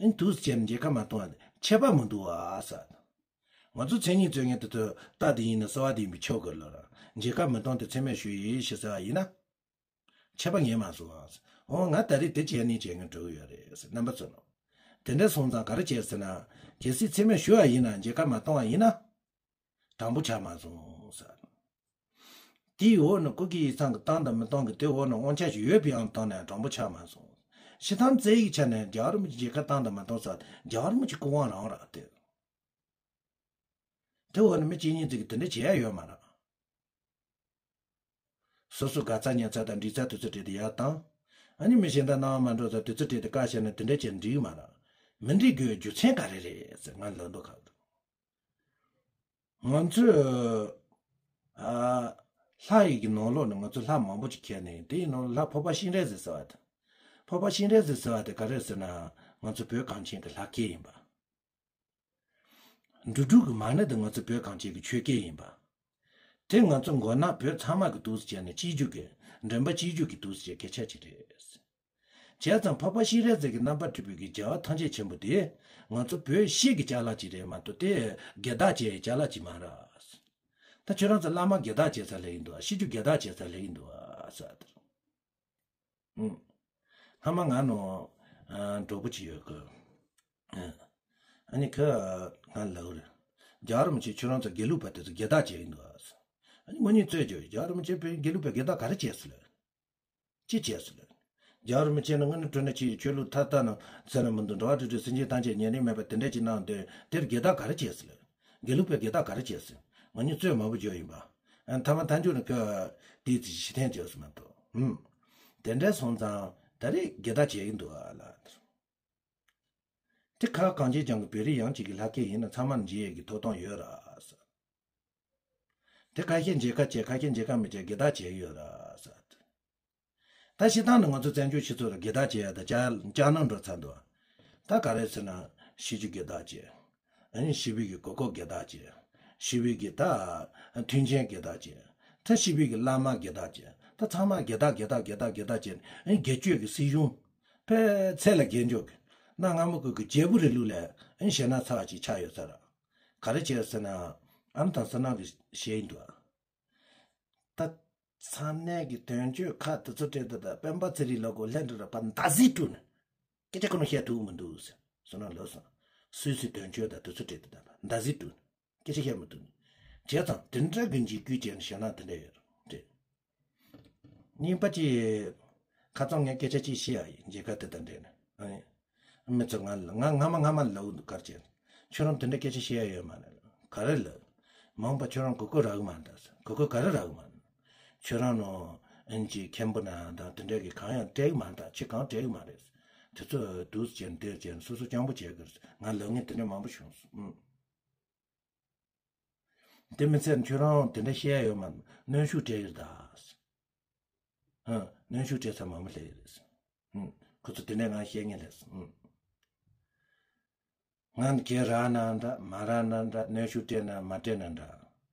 ནི་འདུག་སེ་བྱས་ནས་མཇལ་ཁ་མ་གཏོང་བ་ཁྱད་པར་མི་འདུག་ཨ་ཟེར། ང་ཚོ་མཚན་ཉིད་རྩོད་མཁན་དེ་ཚོ་རྟ་དེ་ཡིན་ན་སོ་པ་དེ་ཡིན་པའི་ཆོག་གི་ལ་ར་མཇལ་ཁ་མི་གཏོང་དེ་མཚན་སྨད་ཞུས་ཡིན་ཞེས་ཟེར་བ་ཡིན་ན། ཁྱད་པར་ངས་མ་བཟོ་ཨ་ཟེར། འོ་ང་ད་རེས་དེ་བྱས་ནས་བྱས་ངས་འགྲོ་གི་ཡོད་རེད་ཟེར་རྣམ་པ་ཚོ་ནོ། དེ་འདྲ་སོང་ཙང་ག་རེ་བྱས་ཟེར་ན། གལ་སྲིད་མཚན་སྨད་ཞུ་བ་ཡིན་ན། མཇལ་ཁ་མ་གཏོང་བ་ཡིན་ན། དྲང་པོ་ཆགས་མ་སོང་ཟེར། དེའི་འོག་ནས་སྐུ་སྒེར་ཡིག་ཚང་གི་བཏང་དང་མི་གཏོང་གི་དེ་འོག་ནས་དབང་ཆ་ཞིག་ཡོད་པའི་ཨང་བཏང་ནས་དྲང་པོ་ཆགས་མ་སོང་། སྤྱིར་བཏང་རྩ་བའི་ཆ་ནས་རྒྱལ་བ་རིན་པོ་ཆེ་མཇལ་ཁ་བཏང་དང་མ་གཏོང་ཟེར། རྒྱལ་བ་རིན་པོ་ཆེ་སྐུ་དབང་རང་རེད་དེ། དེ་འོག་ནས་མི་གཅིག་གཉིས་ཙམ་གྱིས་དེ་འདྲ་བྱེད་ཡ་ཡོད་མ་རེད། སོ་སོ་དགའ་ཚོར་ཉར་ཚུལ་དང་འགྲིག་ཚུལ་དུས་ཚོད་སྤྲད་དེ་ཡར་བཏང་། ཨ་ནི་མི་གཞན་དག་སྣང་བ་མ་འགྲོ་ཚུལ་དུས་ཚོད་སྤྲད་དེ་བཀག་བཞག་ན་དེ་འདྲ་བྱས་ན་འགྲིག་གི་མ་རེད། མི་འགྲིག་དགོས་རྒྱུ་མཚན་ག་རེ་རེད་ཟེར། ང་ལབ་འདུག་ག་ང་ཚོས་ཨ་ལྷ་ཡི་གི་ནང་ལོགས་ནས་ང་ཚོ་ལྷ་མང་པོ་ཅིག་མཁྱེན་ནས། དེའི་ནང་ལྷ་འཕགས་པ་སྤྱན་རས་གཟིགས་ཟེར་བ་དང་། འཕགས་པ་སྤྱན་རས་གཟིགས་ཟེར་བ་དེ་ག་རེ་ཟེར་ན། ང་ཚོ་བོད་གངས་ཅན་གྱི་ལྷ་སྐལ་ཡིན་པ། འབྲུ་དྲུག་གི་མ་ཎི་དེ་ང་ཚོ་བོད་གངས་ཅན་གྱི་ཆོས་སྐལ་ཡིན་པ། དེ་ང་ཚོ་མགོ་ནག་བོད་ཚང་མ་གི་འདུག་སེ་བྱས་ནས་གཅིག་གྱུར་གྱི། མགྲིན་པ་གཅིག་གྱུར་གྱི་འདུག་སེ་བྱས་སྐད་ཆ་ཅིག་རེད། བྱས་ཙང་འཕགས་པ་སྤྱན་རས་གཟིགས་ཀྱི་རྣམ་པར་སྤྲུལ་པའི་གི་རྒྱལ་བ་ཐམས་ཅད་མཁྱེན་པ་དེ་ང་ཚོ་བོད་སྤྱི་གི་ཅ་ལག་ཅིག་རེད་མ་གཏོགས། དེ་སྒེར་བདག་བྱས་ཡའི་ཅ་ལག་ཅིག་མ་རེད། ད་ཁྱོད་རང་ཚོ་བླ་མ་སྒེར་བདག་བྱས་ཚར་ལེ་ཡིན་འདུག་ཨ། སྤྱི་རྒྱུ་སྒེར་བདག་བྱས་ཚར་ལེ་ཡིན་འདུག་ཨ་ཟེར། ཨུམ། སྔ་མ་ང་ནང་ཨ་གྲོགས་པོ་ཅིག་ཡོད་གི། ཨ་ཨ་ནི་ཁོས་ང་ལབ་རེད། རྒྱལ་བ་རིན་པོ་ཆེ་ཁྱོད་རང་ཚོ་དགེ་ལུགས་པ་དེ་ཚོ་སྒེར་བདག་བྱས་ཡིན་འདུག་ཨ་ཟེར། ཨ་ནི་ངོ་ཉིད་རྩོད་རྒྱུ། རྒྱལ་བ་རིན་པོ་ཆེ་བོད་དགེ་ལུགས་པའི་སྒེར་བདག་ག་རེ་བྱས་སོང་ལབ། ཅི་བྱས་སོང་ལབ། རྒྱལ་བ་རིན་པོ་ཆེ་ནི་དངོས་གནས་དྲང་གནས་ཅིག་ཆོས་ལུགས་ཐ་ཐ་ན་ཟེར་ན་མི་འདུག་འགྲོ་བ་རིགས་དྲུག་སེམས་ཅན་ཐམས་ཅད་ཉེ་རིང་མེད་པ་དེ་འདྲ་ཅིག་གནང་དོན་དེར་སྒེར་བདག་ག་རེ་བྱས་སོང་ལབ། དགེ་ལུགས་པའི་སྒེར་བདག་ག་རེ་བྱས་སོང་། ང་གཉིས་རྩོད་མང་པོ་བརྗོད་ཡིན་པ། ཨ་མཐའ་མ་མཐའ་མཇུག་ནས་ཁོས་དེའི་ཚེ་ཕྱིར་འཐེན་བྱས་སོང་མ་གཏོགས། ཨུམ། དེ་འདྲ་སོང་ཙང་ད་རེས་སྒེར་བདག་བྱས་ཀྱི་འདུག་ཨ་ལ། དེ་ཁ་གངས་ཅན་ལྗོངས་ཀྱི་བོད་རིགས་ཡང་གཅིག་གི་ལྷ་སྐལ་ཡིན་ན་ཚང་མར་མཇལ་ཡས་ཀྱི་ཐོབ་ཐང་ཡོད་ར་ཟེར། དེ་ཁ་ཤས་མཇལ་ཁ་བྱས། ཁ་ཤས་མཇལ་ཁ་མི་བྱས། སྒེར་བདག་བྱས་ཡོད་ར་ཟེར། ད་སྤྱིར་བཏང་ནི་ང་ཚོ་བཙན་བྱོལ་སྤྱི་ཚོགས་ལ་སྒེར་བདག་བྱས་ཡ་ད་ཅག་ཅག་ནང་འགྲོ་ཚར་འདུག་ད་ག་རེ་ཟེར་ན། སྤྱི་རྒྱུ་སྒེར་བདག་བྱས། ཨ་ནི་སྤྱི་པའི་གི་གོ་སྐབས་སྒེར་བདག་བྱས། སྤྱི་པའི་གི་ད་མཐུན་རྐྱེན་སྒེར་བདག་བྱས། ད་སྤྱི་པའི་གི་བླ་མ་སྒེར་བདག་བྱས། ད་ཚང་མ་སྒེར་བདག་སྒེར་བདག་སྒེར་བདག་སྒེར་བདག་བྱས། ཨ་ནི་སྒེར་གཅོད་ཀྱི་སྲིད་གཞུང་ཕལ་ཆེར་ལ་སྒེར་འཇོག་གི། གནའ་སྔ་མོ་གི་གི་རྒྱལ་པོ་རིང་ལུགས་ལ་ཨ་ནི་ཞེད་སྣང་ཚ་བ་ཅིག་ཆགས་ཡོད་ས་རེད། ག་རེ་བྱས་ཟེར་ན། ཨ་ནི་དང་བསོད་ནམས་ཀྱིས་བཤད་ཡིན་འདུག་ད་ཚང་ནས་ཀྱི་དོན་གཅོད་ཁག་དེ་ཚོ་སྤྲད་དེ། ད་སྤེན་པ་ཚེ་རིང་ལ་གོ་ལྷན་དུ་ར་པ་འདའ་ཟི་ཀྲུ་ནས་སྐད་ཆ་ཁོ་ནོ་བཤད་ཐུབ་མི་འདུག་ཟེར། བསོད་ནམས་ལོས་སོང་། སུད་སི་དོན་གཅོད་དང་དེ་ཚོ་སྤྲད་དེ། ད་འདའ་ཟི་ཀྲུ་ནས་སྐད་ཆ་བཤད་མི་ཐུབ་ནས། བྱས་ཙང་དེ་འདྲ་གི་འཇིགས་སྐུལ་བྱས་ནས་ཞེད་སྣང་དེ་འདྲ་ཡོད་རེད། གཉིས་པ་ཅིག་ཁ་རྩང་ངས་སྐད་ཆ་ཅིག་བཤད་ཡ་ཡིན། མཇལ་ཁ་དེ་དང་འབྲེལ་ནས། ཨ་ནི། མི་ཚོ་ང་ལ་ང་སྔ་མ་སྔ་མ་ལབ་འདུག་གར་བྱས། ཁྱོད་རང་དེ་འདྲ་སྐད་ཆ་བཤད་ཡ་ཡོད་མ་རེད། ག་རེ་ལབ། མ་འོངས་པ་ཁྱོད་རང་གོ་སྐབས་རག་གི་མ་རེད་ད། གོ་སྐབས་ག་རེ་རག་གི་མ་རེད། ཁྱོད་རང་ནང་ཨིན་ཇི་མཁན་པོ་ན་དང་དེ་འདྲ་གི་གང་ཡང་སྤྲད་གི་མ་རེད་ད། ཁྱེད་གང་སྤྲད་གི་མ་རེད། དེ་ཚོ་འདུག་སེ་བྱས་ནས་དེར་བྱས་ནས་སོ་སོ་སྤྱང་པོ་བྱས་གི་རེད། ང་ལབ་མཁན་དེ་འདྲ་མང་པོ་བྱུང་སོང་། ཨུམ། དེ་མི་ཚད་ཁྱོད་རང་དེ་འདྲ་བཤད་ཡ་ཡོད་མ་རེད། གནོན་ཤུགས་སྤྲད་ཡོད་ད། ཨ། གནོན་ཤུགས་སྤྲད་ས་མང་པོ་སླེབས་ཡོད་རེད། ཨུམ། ཁོ་ཚོ་དེ་འདྲ་ང་བཤད་མཁན་རེད། ཨུམ། ང་ནི་གེ་རག་ན་འདྲ་མ་རག་ན་འདྲ། གནོན་ཤུགས་སྤྲད་ན་མ་སྤྲད་ན་འདྲ།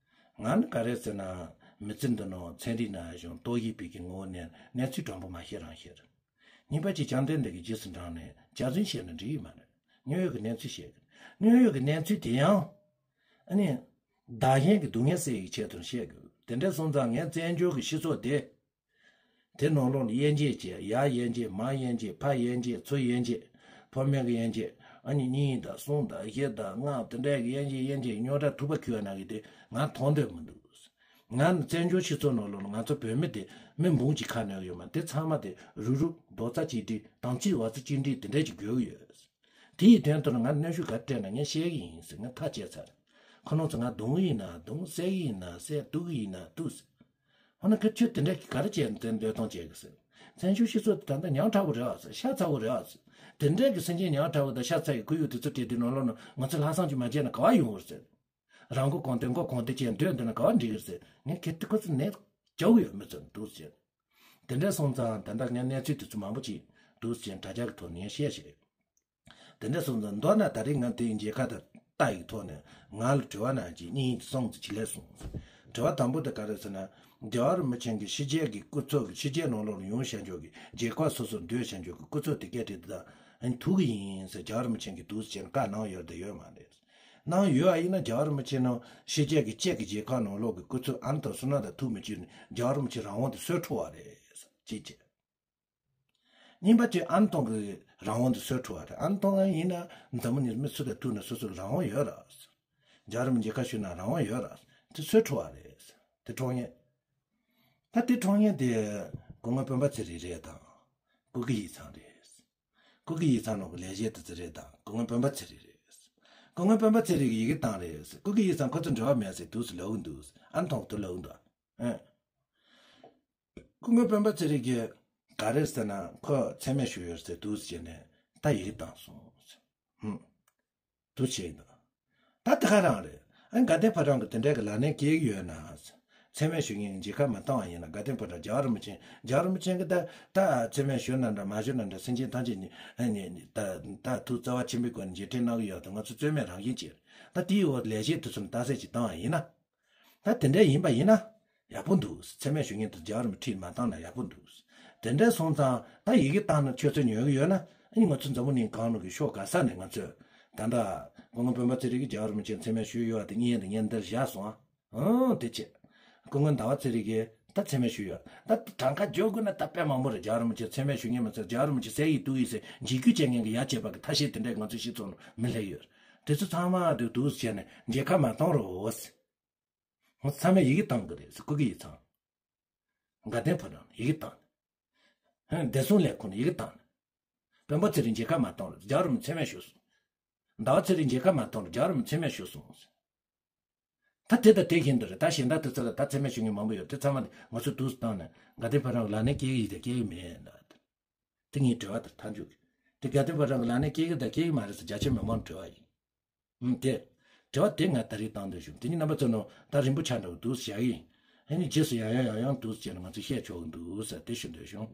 ང་ནི་ག་རེ་ཟེར་ན། མི་ཚེ་འདི་ནང་ཚན་རིག་ནང་བཞིན་ཏོག་དབྱིབས་པའི་གི་ངོ་བོ་ནས་གནས་ཚུལ་དྲང་པོ་མ་བཤད་རང་བཤད་རེད། གཉིས་པ་ཅིག་བཅོམ་ལྡན་འདས་ཀྱི་རྗེས་སུ་འབྲངས་ནས་སྐྱག་རྫུན་བཤད་ན་འགྲིག་གི་མ་རེད། དངོས་ཡོད་ཀྱི་གནས་ཚུལ་བཤད་དགོས། དངོས་ཡོད་ཀྱི་གནས་ཚུལ་དེ་ཡང་། ཨ་ནི། བདག་གཞན་གྱི་སྡུག་བསྔལ་སེལ་ཡག་གི་ཆེད་དུ་བཤད་དགོས། དེ་འདྲ་སོང་ཙང་ངས་བཙན་བྱོལ་གྱི་སྤྱི་ཚོགས་དེ། དེ་ནང་ལོགས་ལ་དབྱེ་འབྱེད་བྱས། ཡར་དབྱེ་འབྱེད། མར་དབྱེ་འབྱེད། ཕར་དབྱེ་འབྱེད། ཚུར་དབྱེ་འབྱེད། ཕོ་མོའི་གི་དབྱེ་འབྱེད། ཨ་ནི་གཉིས་དང་གསུམ་དང་བཞི་དང་ལྔ། དེ་འདྲའི་གི་དབྱེ་འབྱེད་དབྱེ་འབྱེད་རྙོག་དྲ་ཐུག་པ་ཁུར་བ་ན་གི་དེ་ང་མཐོང་འདོད་མི་འདུག་ང་ནི་བཙན་བྱོལ་སྤྱི་ཚོགས་ནང་ལོགས་ལ་ང་ཚོ་བོད་མི་དེ་མི་འབུམ་གཅིག་ཁ་ནས་ཡོད་མ། དེ་ཚང་མ་དེ་རུག་རུག་རྡོག་རྩ་གཅིག་སྒྲིལ། དམ་ཚིག་བར་ཆད་གཅིག་སྒྲིལ་དེ་འདྲ་ཅིག་དགོས་ཀྱི་ཡོད། དེ་ཡི་དོན་དུ་ང་གནོན་ཤུགས་ག་རེ་སྤྲད་ན་ངས་བཤད་གི་ཡིན་ཟེར། ངས་ཐག་བཅད་ཚར། ཁོ་རང་ཚོ་ང་རྡུང་གི་ཡིན་ན་རྡུང་། བསད་གི་ཡིན་ན་བསད། གཏུབ་གི་ཡིན་ན་གཏུབ་ཟེར། འོ་ན་ཁོ་ཚོས་དེ་འདྲ་གི་ག་རེ་བྱས་ནས་དེ་འདོད་སྟངས་བྱེད་གི་ཟེར། བཙན་བྱོལ་སྤྱི་ཚོགས་དེ་ད་ལྟ་ཉག་ཕྲ་བོ་རེད་ཨ་ཟེར། ཤ་ཚ་བོ་རེད་ཨ་ཟེར། དེ་འདྲ་གི་སེམས་ཅན་ཉག་ཕྲ་བོ་དང་ཤ་ཚ་བའི་ཁོར་ཡུག་དེ་ཚོ་སྤྲད་དུས་ནང་ལོགས་ནས་ང་ཚོ་ལྷག་བསམ་གྱིས་མ་བྱས་ན་ག་བ་ཡོང་བར་ཟེར། རང་མགོ་གང་ཐོན་མགོ་གང་ཐོན་བྱས་འདོད་འདོད་ན་ག་བ་འགྲིག་གི་ཟེར། ངས་གལ་ཏེ་ཁོ་ཚོ་ནད་རྒྱག་གི་ཡོད་མི་ཚོ་འདུག་ཟེར། དེ་འདྲ་སོང་ཙང་ད་ལྟ་ངས་གནས་ཚུལ་དེ་ཚོ་མང་པོ་ཅིག་འདུག་ཟེར་དྲ་རྒྱ་གི་ཐོག་ནས་བཤད་བཤད། དེ་འདྲ་སོང་ཙང་མདོར་ན་ད་རེས་ང་དེའི་མཇལ་ཁ་དང་ལྟ་ཡི་ཐོག་ནས་ང་ལ་དྲི་བ་ནང་བཞིན་གཉིས་གསུམ་ཙམ་ཅིག་སླེབས་སོང་། དྲི་བ་དང་པོ་དེ་ག་རེ་ཟེར་ན། རྒྱལ་བ་རིན་པོ་ཆེ་གིས་ཕྱི་རྒྱལ་གྱི་སྐུ་ཚབ་ཀྱི་ཕྱི་རྒྱལ་ནང་ལོགས་ལ་ཡོང་བཞིན་བྱས་ཀྱི་མཇལ་ཁ་སོ་སོར་སྡོད་བཞིན་བྱས་ཀྱི་སྐུ་ཚབ་དེ་སྐད་དེ་དེ་དག་ཨ་ནི་ཐུག་གི་ཡིན་ཟེར་རྒྱལ་བ་རིན་པོ་ཆེ་གིས་འདུག་ཟེར་བཀའ་གནང་ཡོད་དེ་ཡོད་མ་རེད། གནང་ཡོད་པ་ཡིན་ན་རྒྱལ་བ་རིན་པོ་ཆེ་ནང་ཕྱི་རྒྱལ་གྱི་སྤྱི་གི་མཇལ་ཁ་ནང་ལོགས་ཀྱི་སྐུ་ཚབ་ཨ་ནི་དང་བསོད་ནམས་དང་ཐུག་མི་བཅུག་ནས་རྒྱལ་བ་རིན་པོ་ཆེ་རང་དབང་དེ་སོར་འཕྲོག་པ་རེད་ཅེས་བྱས། གཉིས་པ་དེ་ཨ་ནེ་ཐང་གི་རང་དབང་དེ་སུས་འཕྲོག་པ་རེད། ཨ་ནེ་ཐང་ཡིན་ན་འཛམ་བུ་གླིང་མི་སུ་དང་ཐུག་ན་སོ་སོ་གི་རང་དབང་ཡོད་རེད། རྒྱལ་བ་རིན་པོ་ཆེ་མཇལ་ཁ་ཞུས་ན་རང་དབང་ཡོད་རེད། དེ་སུས་འཕྲོག་པ་རེད། དེ་འཕྲོག་མཁན། ད་དེ་འཕྲོག་མཁན་དེ་སྐུ་ངོ་སྤེན་པ་ཚེ་རིང་རེད་དང་། སྐུ་སྒེར་ཡིག་ཚང་རེད། སྐུ་སྒེར་ཡིག་ཚང་ནང་གི་ལས་བྱེད་དེ་ཚོ་རེད་དང་། སྐུ་ངོ་སྤེན་པ་ཚེ་རིང་རེད། སྐུ་ངོ་སྤེན་པ་ཚེ་རིང་གིས་ཡི་གེ་བཏང་རེད། སྐུ་སྒེར་ཡིག་ཚང་ཁོ་ཚོ་འབྲེལ་བ་མེད་ཟེར་འདུག་ཟེར་ལབ་གི་འདུག་ཨ་ནེ་ཐང་དུ་ལབ་གི་འདུག་ཨ། སྐུ་ངོ་སྤེན་པ་ཚེ་རིང་གིས་ག་རེ་ཟེར་ན། ཁོ་མཚན་སྨད་ཞུས་ཡོད་ཟེར་འདུག་ཟེར་ནས་ད་ཡི་གེ་བཏང་སོང་ཟེར། ཧུམ། འདུག་བྱས་ཡིན་ད། ད་དེ་ག་རང་རེད། ཨ་ནི་དགའ་ལྡན་ཕོ་བྲང་གི་དེ་འདྲའི་གི་ལག་ལེན་སྐྱེལ་གི་ཡོད་ན། མཚན་སྨད་ཞུ་མཁན་གྱི་མཇལ་ཁ་མ་བཏང་བ་ཡིན་ན། དགའ་ལྡན་ཕོ་བྲང་རྒྱལ་བ་རིན་པོ་ཆེ། རྒྱལ་བ་རིན་པོ་ཆེ་གིས་ད་ད་མཚན་སྨད་ཞུ་ན་འདྲ་མ་ཞུ་ན་འདྲ། སེམས་ཅན་ཐམས་ཅད་ནི་ཨ་ནི་ད་ད་ཐུགས་རྩ་བ་ཆེན་པོའི་སྒོ་ནས་མཇལ་འཕྲད་གནང་གི་ཡོད་དེ། ང་ཚོ་རྩོད་མེད་རང་བཞིན་ཅིག་ད་དེའི་འོག་ལས་བྱེད་དེ་ཚོ་ནས་རྟགས་གསལ་ཅིག་བཏང་བ་ཡིན་ན། ད་དེ་འདྲ་ཡིན་པ་ཡིན་ན་ཡག་པོ་འདུག་མཚན་སྨད་ཞུ་མཁན་དེ་རྒྱལ་བ་རིན་པོ་ཆེས་མ་བཏང་ན་ཡག་པོ་འདུག་དེ་འདྲ་སོང་ཙང་ད་ཡི་གེ་བཏང་ན་ཆུ་ཚོད་ཉོ་གི་ཡོད་ན། ཨ་ནི་ང་ཚོ་འཛམ་བུ་གླིང་གང་ནང་གི་ཕྱོགས་ག་ས་ནས་ང་ཚོས་ད་ལྟ་སྐུ་ངོ་སྤེན་པ་ཚེ་རིང་གིས་རྒྱལ་བ་རིན་པོ་ཆེར་མཚན་སྨད་ཞུས་ཡོད་པ་དེ་བརྙན་དེ་བརྙན་འདིར་བཞག་སོང་ཨ། ཨང་། དེ་བྱས། སྐུ་ངོ་ཟླ་བ་ཚེ་རིང་གིས་ད་མཚན་སྨད་ཞུས་ཡོད། ད་གྲངས་ཀ་བརྗོད་དགོས་ན་ད་དཔེ་མང་པོ་རེད། རྒྱལ་བ་རིན་པོ་ཆེར་མཚན་སྨད་ཞུ་མཁན་མ་ཚད། རྒྱལ་བ་རིན་པོ་ཆེ་ཟས་ཡིས་གཏུགས་ཡིན་ཟེར་འཇིགས་སྐུལ་བྱེད་མཁན་གྱི་ཡ་བྱེད་པ་གི་ཐ་ཤལ་དེ་འདྲས་ང་ཚོའི་སྤྱི་ཚོགས་ནང་མི་སླེབས་ཡོད། དེ་ཚོ་ཚང་མ་དེ་འདུག་བྱས་ནས་མཇལ་ཁ་མ་གཏོང་རོགས། ཚང་མས་ཡི་གེ་བཏང་དགོས་རེད། སྐུ་སྒེར་ཡིག་ཚང་། དགའ་ལྡན་ཕོ་བྲང་ཡི་གེ་བཏང་། བདེ་སྲུང་ལས་ཁུངས་ནས་ཡི་གེ་བཏང་ནས། སྤེན་པ་ཚེ་རིང་མཇལ་ཁ་མ་གཏོང་རོགས། རྒྱལ་བ་རིན་པོ་ཆེར་མཚན་སྨད་ཞུས་སོང་། ཟླ་བ་ཚེ་རིང་མཇལ་ཁ་མ་གཏོང་རོགས། རྒྱལ་བ་རིན་པོ་ཆེར་མཚན་སྨད་ཞུས་སོང་། ད་དེ་དང་དེ་བཞིན་དུ་རེད། ད་གཞན་དག་དེ་ཚོ་ལ་ད་མཚན་སྨད་ཞུ་མཁན་མང་པོ་ཡོད། དེ་ཚང་མ་ང་ཚོས་འདུག་སེ་བཏང་ནས་དགའ་ལྡན་ཕོ་བྲང་གི་ལག་ལེན་སྐྱེལ་གྱི་ཡིན་དང་སྐྱེལ་གྱི་མེད་ལ། དེ་ངའི་དྲི་བ་དེར་མཐའ་མཇུག་གི། དེ་དགའ་ལྡན་ཕོ་བྲང་གི་ལག་ལེན་སྐྱེལ་གྱི་དང་སྐྱེལ་གྱི་མ་རེད་ཟེར་རྒྱ་ཆེ་མི་མང་དྲི་བ་ཡིན། ཨུམ། དེ། དྲི་བ་དེ་ང་ད་རེས་བཏང་འདོད་བྱུང་། དེ་ནི་རྣམ་པ་ཚོ་ནང་ད་རིང་པོ་ཆགས་འདྲ་བོ་འདུག་སེ་བཞག་གི་ཡིན། ཨ་ནི་རྗེས་སུ་ཡང་ཡང་ཡང་ཡང་འདུག་སེ་བྱས་ནས་ང་ཚོས་བཤད་ཆོག་གི་འདུག་ཟེར་དེ་ཞུ་འདོད་བྱུང་།